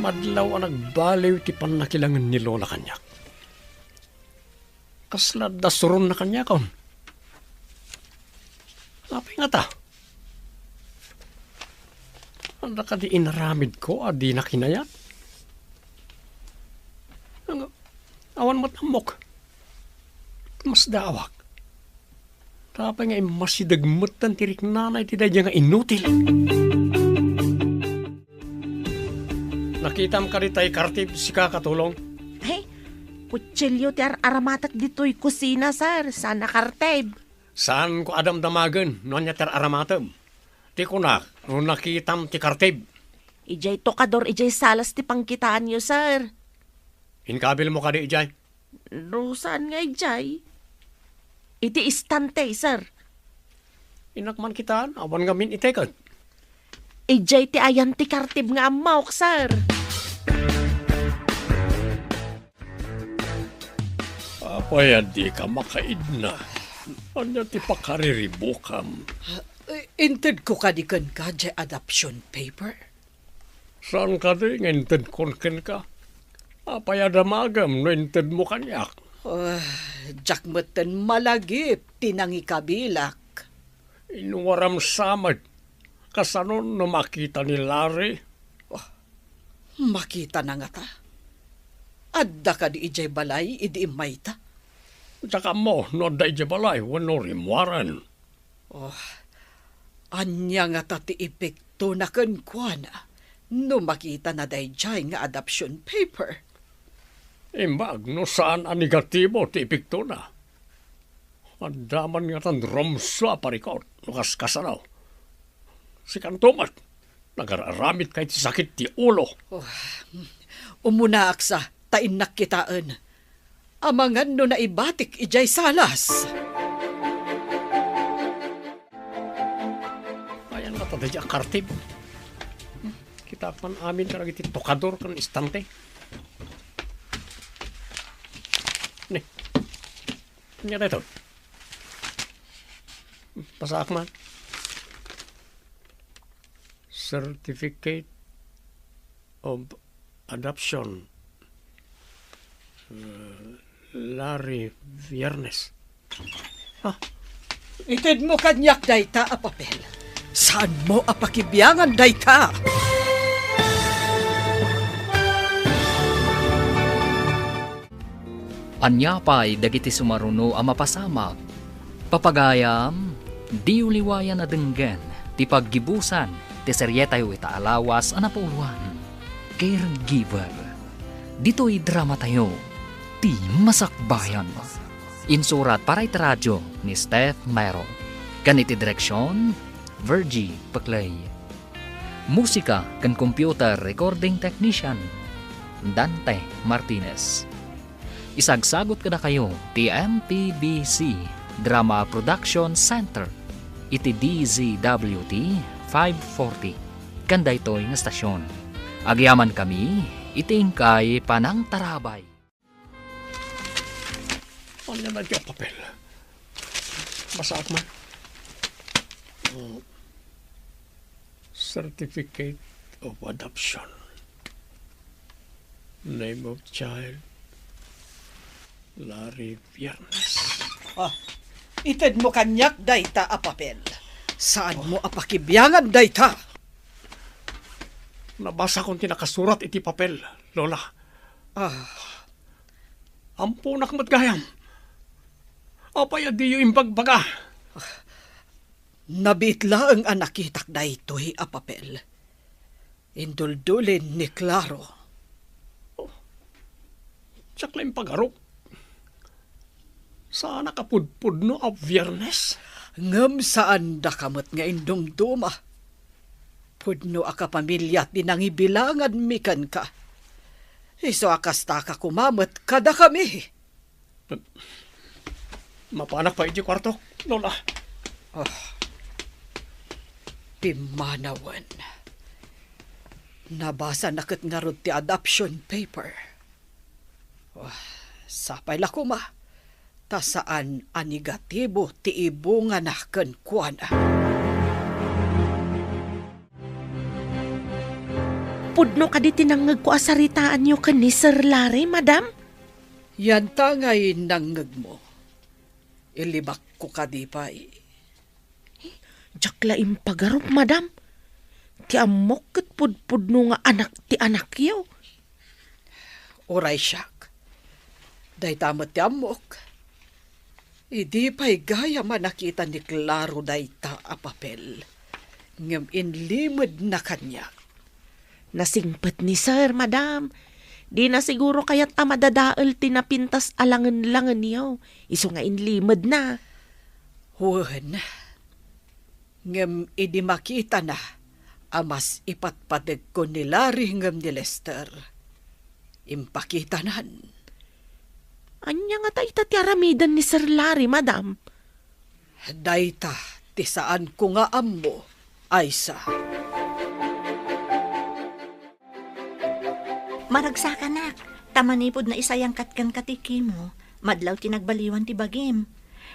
Madlaw a nagbaliw ti pannakilangen ni Lola kaniak. Kasla adda suronna kaniakon. Apay ngata? Adda kadi inaramidko a dina kinayat? Ang-, awan met ammok. Masdaawak. Apay nga immasideg metten ti riknana iti daydiay nga inutil? Nakitam kadi tay kartib, sika, Katulong? Ay, kutsilio ti ar-aramatek ditoy kusina, sir. Saan a kartib. Saanko a damdamagen no ania ti ar-aramatem. Ti kunak, no nakitam ti kartib. Idiay tokador, idiay salas ti pangkitaanyo, sir. Inkabilmo kadi idiay? No saan nga idiay? Iti istante, sir. Innak man kitaan, awan ngamin iteket. Idiay ti ayan ti kartib nga ammok, sir. Apay a dika makaidna? Ania ti pakariribukam? Eh, intedko kadi kenka diay adoption paper? Saan kadi nga intedkon kenka? Apay a damagem no intedmo kaniak? Ah, diak metten malagip ti nangikabilak. Inwaram sa met. Kasano no makita ni Larry? Oh, makitana ngata? Adda kadi idiay balay idi immayta? Diak ammo no adda idiay balay wenno rimmuaren. Oh, ania ngata ti epektona kenkuana? no makitana daydiay nga adoption paper. Imbag no saan a negatibo ti epektona. Adda man ngatan rumsua a parikut no kaskasano. Sikanto met, nagar-aramidka iti sakit ti ulo. Oh, umunaak sa, ta innak kitaen. Amangan no naibatik idiay salas. Ayan nga ta daydiay a kartib. Kitaak man amin kadagiti tokador ken istante. Ni. Ania daytoy? Basaak man. Certificate of adoption. Uh, Larry Viernes. Ah, itedmo kaniak dayta a papel. Saanmo a pakibiangan dayta. Ania pay dagiti sumaruno a mapasamak? Papagayam, diyo liwayan a denggen ti paggibusan ti serietayo ita a lawas a napauluan, Caregiver. Ditoy dramatayo, Ti Masakbayan. Insurat para iti radio ni Steph Mero. Ken iti direksion, Virgie Peclay. Musika ken computer recording technician, Dante Martinez. Isagsagut kadakayo ti M P B C Drama Production Center iti D Z W T five forty ken daytoy nga stasyon. Agyamankami iti inkay panangtarabay. Ania daytoy a papel? Basaak man. Mm. Certificate of adoption. Name of child, Larry Viernes. Ah, itedmo kaniak dayta a papel. Saanmo a pakibiangan dayta? Nabasakon ti nakasurat iti papel, Lola. Ah. Ammonak met gayam. Apay a diyo imbagbaga? Nabiit laeng a nakitak daytoy a papel. Induldulin ni Claro. Oh, diak la impagarup. Saanak a pudpudno a Biernes? Ngem saandaka met nga indumduma. Pudno a kapamilya ti nangibilanganmi kenka. Isu a kastaka koma met kadakami. Mapanak pay idiay kuartok, Lola. Ah, pimmanawen. Nabasana ket ngarud ti adoption paper. Ah, sapay la koma, ta saan a negatibo ti ibungana kenkuana. Pudno kadi ti nangngegko a saritaanyo ken ni Sir Larry, Madam? Yanta ngay nangngegmo. Ilibakko kadi pay. Diak la impagarup, Madam. Ti ammok ket pudpudno nga anak ti anakyo. Uray siak. Dayta met ti ammok. Idi pay gayam a nakita ni Claro dayta a papel, ngem inlimedna kaniak. Nasingpet ni Sir, Madam. Dina siguro kayat a madadael ti napintas a langenlangenyo, isu nga inlimedna. Wen, ngem idi makitana a mas ipatpategko ni Larry ngem ni Lester, impakitanan. Ania ngata ita ti aramiden ni Sir Larry, Madam? Dayta ti saanko nga ammo, Aisa. Maragsakanak, ta manipud naisayangkat kenka ti kimo, madlaw ti nagbaliwan ti bagim.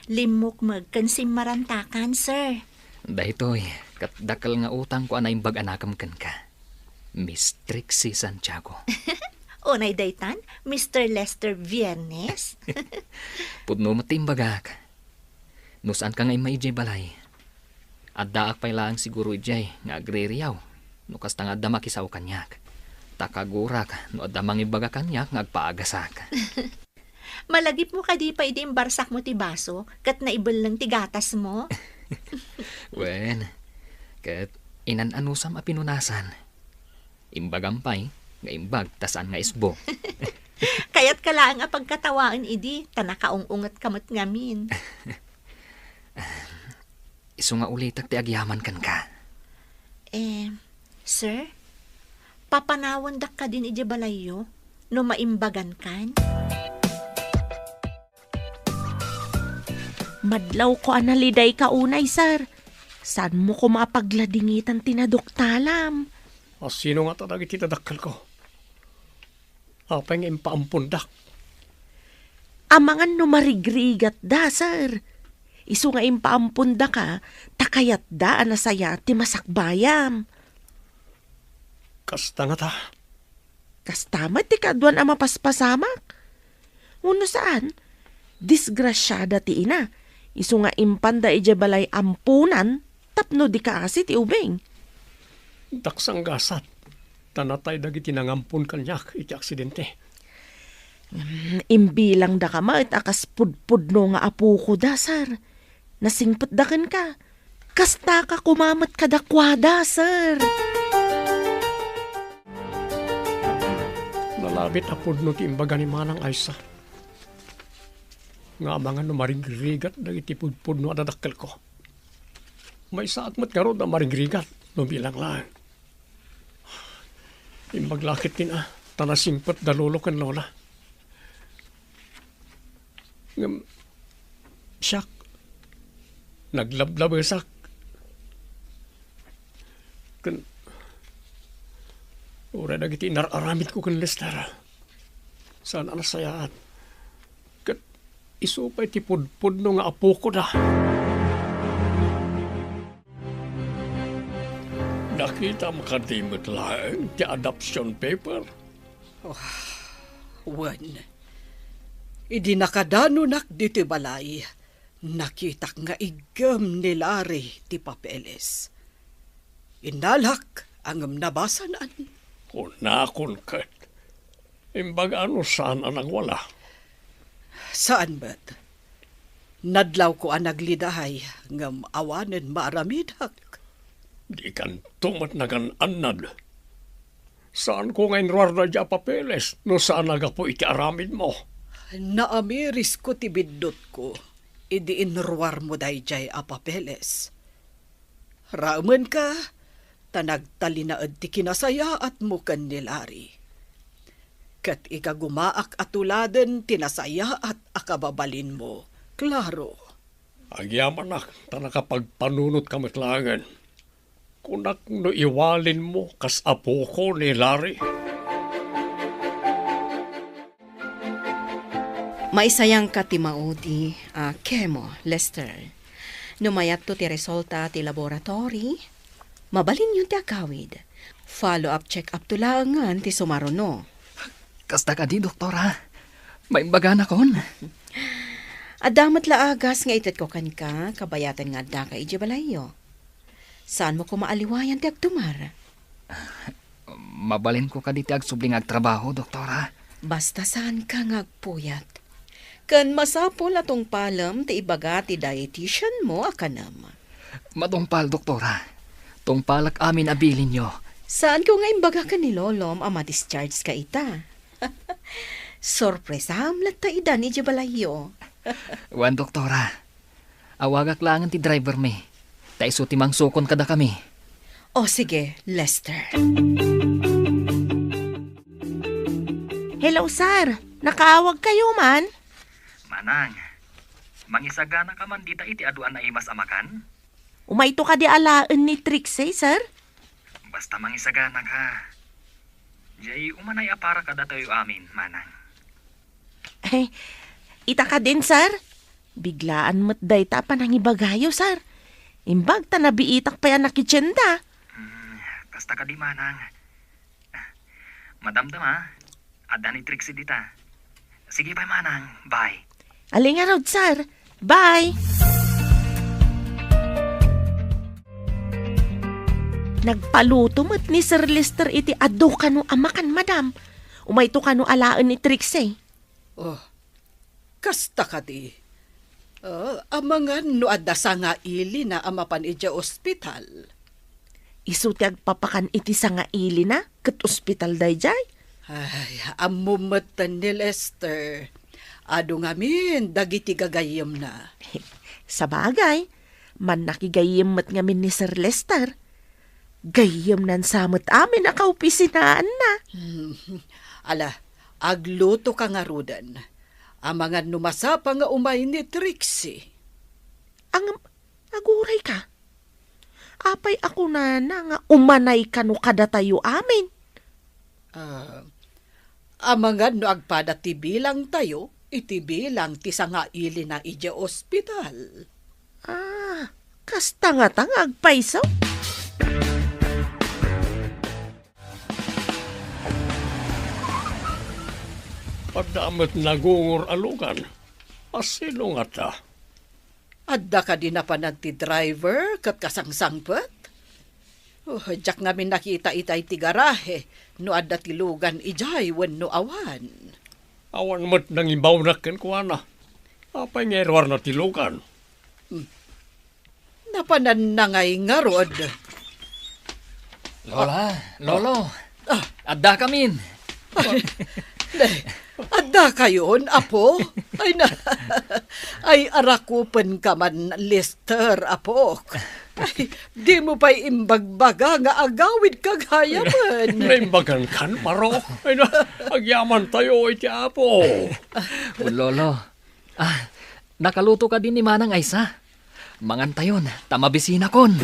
Limmukmeg ken simmarantakan, sir. Daytoy, ket dakkel nga utangko a naimbag a nakem kenka, Miss Trixie Santiago. Unay daytan, Mister Lester Viernes? Pudno met ti imbagak. No saanka nga imma idiay balay, addaak pay laeng siguro idiay nga agririyaw no kasta nga adda makisao kaniak. Ta kagurak no adda mangibaga kaniak nga agpaagasak. Malagipmo kadi pay idi imbarsakmo ti baso ket naibelleng ti gatasmo? Wen, ket inan-anusam a pinunasan. Imbagam pay nga imbag ta saan nga isbo. Kayatka laeng a pagkatawaen idi, ta nakaung-ungetka met ngamin. Isu nga ulitek ti agyaman kenka. Eh, sir, papanawandak kadin idiay balayyo no maimbagankan? Madlawko a nalidayka unay, sir. Saanmo koma a pagladingitan ti naduktalam? A, sino ngata dagiti nadakkelko? Apay nga impaampondak? Amangan no marigrigatda, sir. Isu nga impaampondak, ta kayatda a nasayaat ti masakbayam. Kasta ngata? Kasta met ti kaaduan a mapaspasamak. Wenno saan, disgrasiada ti ina. Isu nga impanda idiay balay amponan tapno di kaasi ti ubing. Daksanggasat, ta natay dagiti nangampon kaniak iti aksidente. Mm, imbilangdaka met a kas pudpudno nga apokoda, sir. Nasingpetda kenka. Kastaka koma met kadakuada, sir. Nalabit a pudno ti imbaga ni Manang Aisa nga amangan no marigrigat dagiti pudpudno a dadakkelko. Maysaak met ngarud a marigrigat no bilang laeng. Imbag la ketdin a, ta nasingpetda lolo ken lola. Ngem siak, naglablabesak. Ken uray dagiti inar-aramidko ken Lester, saan a nasayaat. Ket isu pay ti pudpudno nga apokoda. Nakitam kadi met laeng ti adoption paper? Oh, wen. Idi nakadanonak ditoy balay, nakitak nga iggem ni Larry ti papeles. Innalak, ngem nabasanan. Kunakon ket, imbaga no saan a nagwala. Saan met. Nadlawko a nagliday, ngem awanen maaramidak. Dikanto met nagan-annad. Saanko nga inruar daydiay a papeles no saan a gapu iti aramidmo. Naamirisko ti biddutko idi inruarmo daydiay a papeles. Raemenka, ta nagtalinaed ti kinasayaatmo ken ni Larry. Ket igagumaak a tuladen ti nasayaat a kababalinmo, Claro. Agyamanak ta nakapagpanunotka met laengen. Kunak no iwalinmo kas apoko ni Larry. Maisayangka ti maudi a chemo, Lester. No mayatto ti resulta ti laboratory, mabalinyon ti agawid. Follow-up check-up to laengen ti sumaruno. Kasta kadi, doktora? Maimbaganakon? Adda met la agas nga itedko kenka, kabayatan nga addaka idiay balayyo. Saanmo koma a liwayan ti agtumar? Mabalinko kadi ti agsubli nga agtrabaho, doktora? Basta saanka nga agpuyat. Ken masapul a tungpalem ti ibaga ti dietitianmo a kanem. Matungpal, doktora. Tungpalek amin a bilinyo. Saanko nga imbaga ken ni lolom a ma-dischargeka ita. Sorpresam latta idan idiay balayyo. Wen, doktora. Awagak laengen ti drivermi, ta isu ti mangsukon kadakami. O, sige, Lester. Hello, sir. Nakaawagkayo man? Manang, mangisaganaka man dita iti adu a naimas a makan? Umayto kadi alaen ni Trixie, sir? Basta mangisaganaka. Jay, umanay a para kadatayo amin, Manang. Eh, ita kadin, sir? Biglaan met dayta a panangibagayo, sir. Imbag ta nabiitak pay a nakitienda. Hmm, kasta kadi, Manang. Madamdama, adda ni Trixie dita. Sige pay, Manang. Bye. Ali ngarud, sir. Bye. Nagpaluto met ni Sir Lester iti adu kano a makan, madam. Umayto kano alaen ni Trixie. Oh, kasta kadi. Ah, amangan no adda sangailina a mapan idiay ospital. Isu ti agpapakan iti sangailina ket ospital daydiay. Ay, ammom metten ni Lester. Adu ngamin dagiti gagayyemna. Sabagay, mannakigayyem met ngamin ni Sir Lester. Gayyemnan sa met amin a kaopisinaanna. Hmm. Ala, agluto ka ngaruden. Amangan no masapa nga umay ni Trixie. Ang, aguray ka. Apay a kunana nga umanay kano kadatayo amin? Ah, amangan no agpada ti bilangtayo iti bilang ti sangailina idiay ospital. Ah, kasta ngata nga agpayso? Adda met nagungor a lugan. A sino ngata? Adda kadi napanan ti driver ket kasangsangpet? Oh, diak ngamin nakita itay ti garahe no adda ti lugan idiay wenno awan. Awan met nangibawnak kenkuana. Apay nga iruarna ti lugan? Hmm. Napananna ngay ngarud. Lola, Lolo, Ah. Addakamin. Ay, ne, adda kayon, apo? Ay, na, ay, arakupen ka man, Lester, apok. Ay, di mo pa'y imbagbaga nga agawid ka gayamen. Naimbagan kan, Maro? Ay, na, agyaman tayo iti Apo. Lolo, ah, nakaluto kadi ni Manang Aysa? Mangantayon, ta mabisinakon.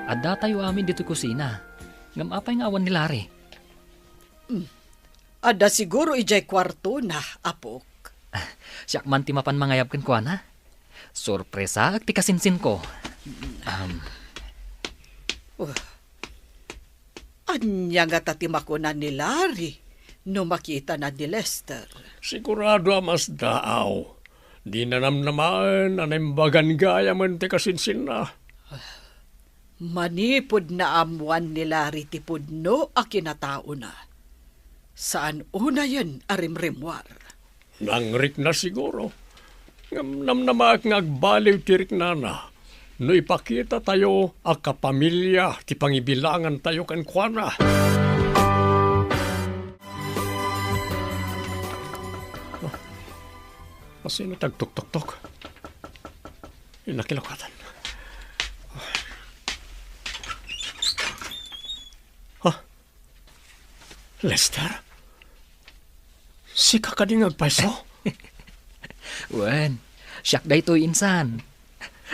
Addatayo amin ditoy kusina. Ngem apay nga awan ni Larry? Hmm. Adda siguro idiay kuartona, apok. Siak man ti mapan mangayab kenkuana. Sorpresaak ti kasinsinko. Um. Uh. Ania ngata ti makuna ni Larry no makitana ni Lester? Sigurado a masdaaw. Dina namnamaen a naimbagan gayamen ti kasinsinna. Manipud naammoan ni Larry ti pudno a kinataona, saan unayen a rimrimmuar. Nangrikna siguro. Ngem namnamaek nga agbaliw ti riknana no ipakitatayo a kapamilya ti pangibilangantayo kenkuana. Oh, asino ti agtuktoktok? Ay, nakilaukatan. Ha? Lester? Sika kadi nga agpayso? Wen, siak daytoy, insan.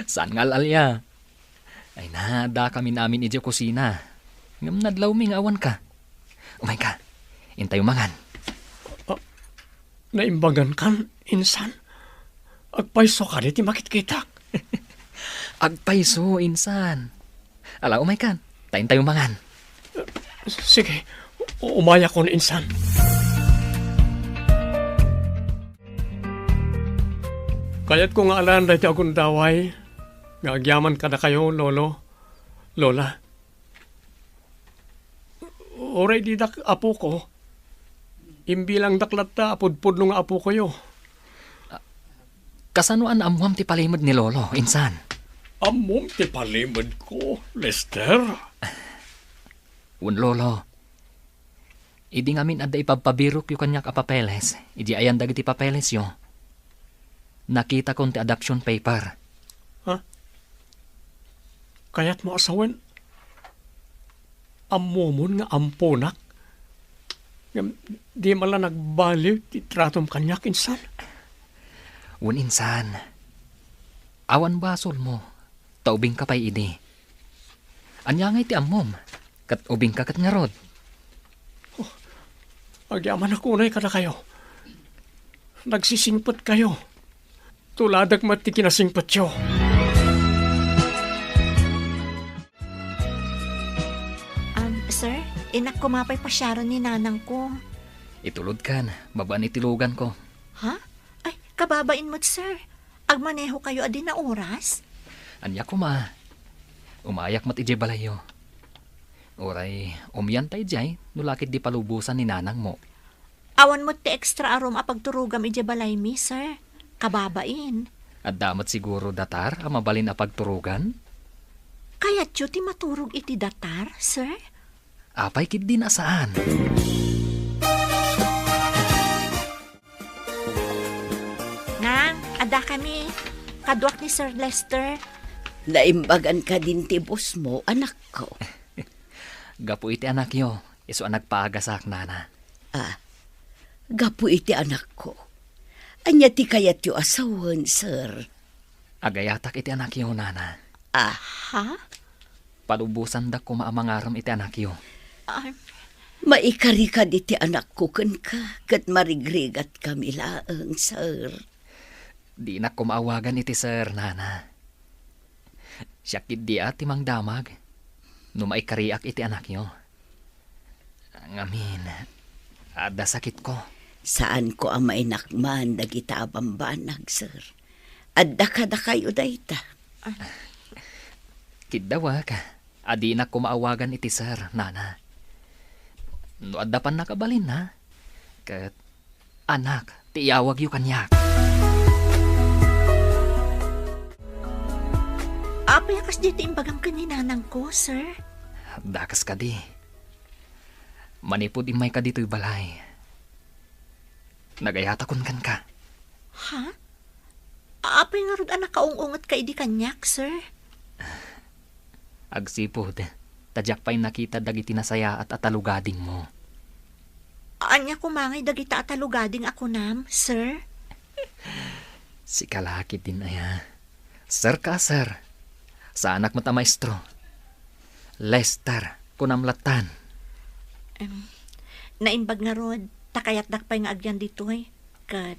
Saan nga al-alia? Ay, na, addakamin amin idiay kusina. Ngem nadlawmi nga awanka. Umayka, intayo mangan. Ah, naimbagan kan, insan? Agpayso kadi ti makitkitak? Agpayso, insan. Ala, umaykan, ta intayo mangan. Sige, u-, umayakon, insan. Kayatko nga alaen daytoy a gundaway nga agyaman kadakayo, Lolo, Lola. Uray didak apoko, imbilangdak latta a pudpudno nga apokoyo. Kasano a naammoam ti palimed ni Lolo, insan? Ammom ti palimedko, Lester? Wen, Lolo. Idi ngamin adda ipabpabirokyo kaniak a papeles, idi ayan dagiti papelesyo, nakitakon ti adoption paper. Ha? Kayatmo a sawen? Ammomon nga amponak? Ngem di man la nagbaliw ti tratom kaniak, insan? Wen, insan. Awan basolmo, ta ubingka pay idi. Ania ngay ti ammom? Ket ubingka ket ngarud. Oh, agyamanak unay kadakayo. Nagsisingpetkayo. Tuladek met ti kinasingpetyo. Um, sir, innak koma pay pasiaren ni nanangko. Itulodkan, babaen iti luganko. Ha? Ay, kababain met, sir. Agmanehokayo a dina oras? Ania koma? Umayak met idiay balayyo. Uray, umyanta idiay, no la ket di palubosan ni nanangmo. Awan met ti extra a room a pagturogam idiay balaymi, sir. Kababain. Adda met siguro datar a mabalin a pagturogan? Kayatyo ti maturog iti datar, sir? Apay ketdin a saan? Nang, adda kami. Kaduak ni Sir Lester. Naimbagan kadin ti boss mo, anakko? Gapu iti anakyo, isu a nagpaagasak, nana. Ah, gapu iti anakko. Ania ti kayatyo a sawen, sir? Agayatak iti anakyo, nana. Ah? Ha? Palubosandak koma a mangarem iti anakyo. Ah. Maikari kadi ti anakko kenka, ket marigrigatkami laeng, sir. Dinak koma awagan iti sir, nana. Siak ketdi a ti mangdamag no maikariak iti anakyo. Ngamin, adda sakitko. Saanko a mainakman dagita a bambanag, sir. Adda kadakayo dayta. Kiddawak a dinak koma awagan iti sir, nana. No adda pannakabalinna, ket anak ti iyawagyo kaniak. Apay a kasdi ti imbagam ken ni nanangko, sir? Dakes kadi. Manipud immayka ditoy balay, nagayatakon kenka. Ha? Apay ngarud a nakaung-ungetka idi kaniak, sir? Agsipud ta diak pay nakita dagiti nasayaat a talugadingmo. Ania koma ngay dagita a talugading a kunam, sir? Sika la ketdin aya. Sir ka a sir. Saanak met a maestro. Lester, kunam lattan. Em, naimbag ngarud ta kayatdak pay nga agyan ditoy. Ket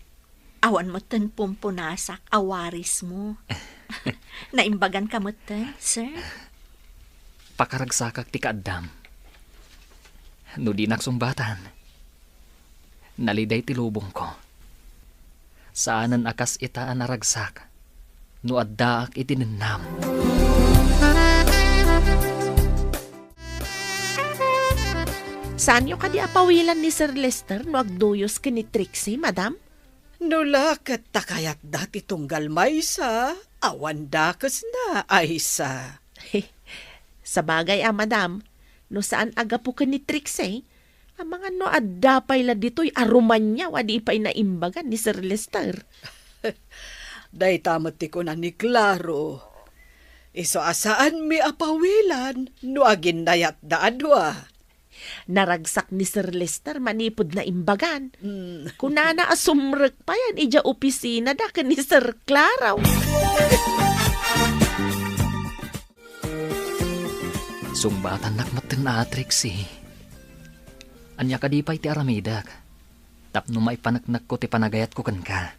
awan metten pumpunasak a warismo. Naimbaganka metten, sir? Pakaragsakak ti kaaddam. No dinak sungbatan, naliday ti lubongko. Saanen a kas ita a naragsak no addaak iti nennam. Saanyo kadi a pawilan ni Sir Lester no agduyos ken ni Trixie, madam? No la ket ta kayatda ti tunggal maysa, awan dakesna, Aisa. Sabagay a, madam, no saan a gapu ken ni Trixie, amangan no adda pay la ditoy a rumaniaw a di pay naimbagan ni Sir Lester. Dayta met ti kuna ni Claro. Isu a saanmi a pawilan no aginnayatda a dua. Naragsak ni Sir Lester manipud naimbagan. Mm. Kunana a sumrek payen idiay opisinada ken ni Sir Claro. Sungbatannak metten a, Trixie. Ania kadi pay ti aramidek tapno maipaneknekko ti panagayatko kenka?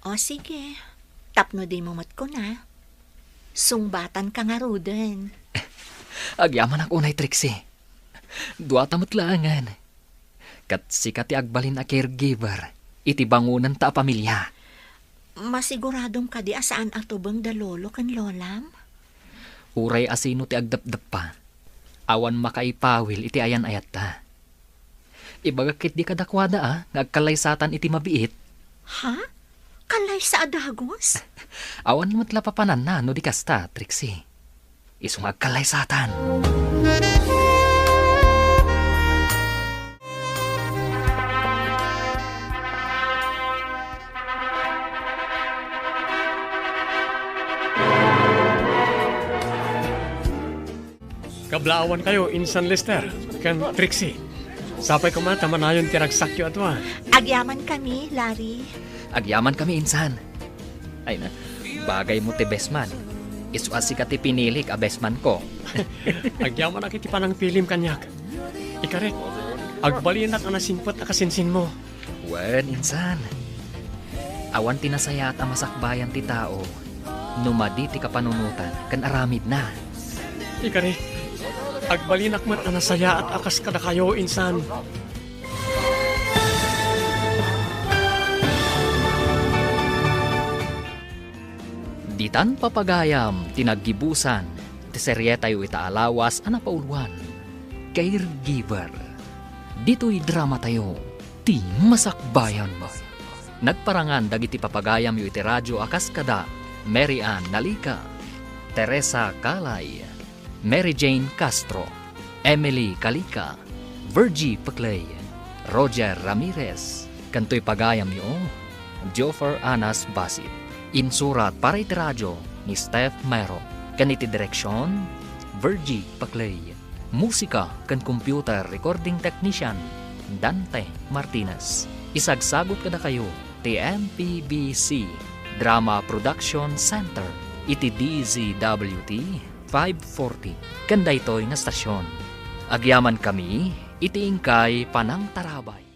O sige, tapno dimo met kuna, sungbatanka ngaruden. Agyamanak unay, Trixie. Duata met laengen. Ket sika ti agbalin a caregiver iti bangonanta a pamilia. Masiguradom kadi a saan a tubeng da lolo ken lolam? Uray a sino ti agdepdeppa, awan makaipawil iti ayan-ayatta. Ibagak ketdi kadakuada a nga agkallaysatan iti mabiit. Ha? Kallaysa a dagus? Awan met la papananna no di kasta, Trixie. Isu nga agkallaysatan. Kablaawankayo, Insan Lester ken Trixie. Sapay koma ta manayon ti ragsakyo a dua. Agyamankami, Larry. Agyamankami, Insan. Ay na, bagaymo ti best man. Isu a sika ti pinilik a best man ko. Agyamanak iti panangpilim kaniak. Ikarik, agbalinak a nasingpet a kasinsinmo. Wen, Insan. Awan ti nasayaat a masakbayan ti tao no madi ti kapanunotan ken aramidna. Ikarik, agbalinak met a nasayaat a kas kadakayo, Insan. Ditan papagayam ti naggibusan ti serietayo ita a lawas a napauluan, Caregiver. Ditoy dramatayo, ti masakbayan. Nagparangan dagiti papagayamyo iti radio a kas kada Mary Ann Nalica, Teresa Calay, Mary Jane Castro, Emily Calica, Virgie Peclay, Roger Ramirez, ken toy pagayamyo, Joffer Anas Basit. Insurat para iti radio ni Steph Mero, ken iti direksion, Virgie Peclay. Musika ken computer recording technician, Dante Martinez. Isagsagut kadakayo ti M P B C Drama Production Center iti D Z W T five forty ken daytoy nga stasyon. Agyamankami iti inkay panangtarabay.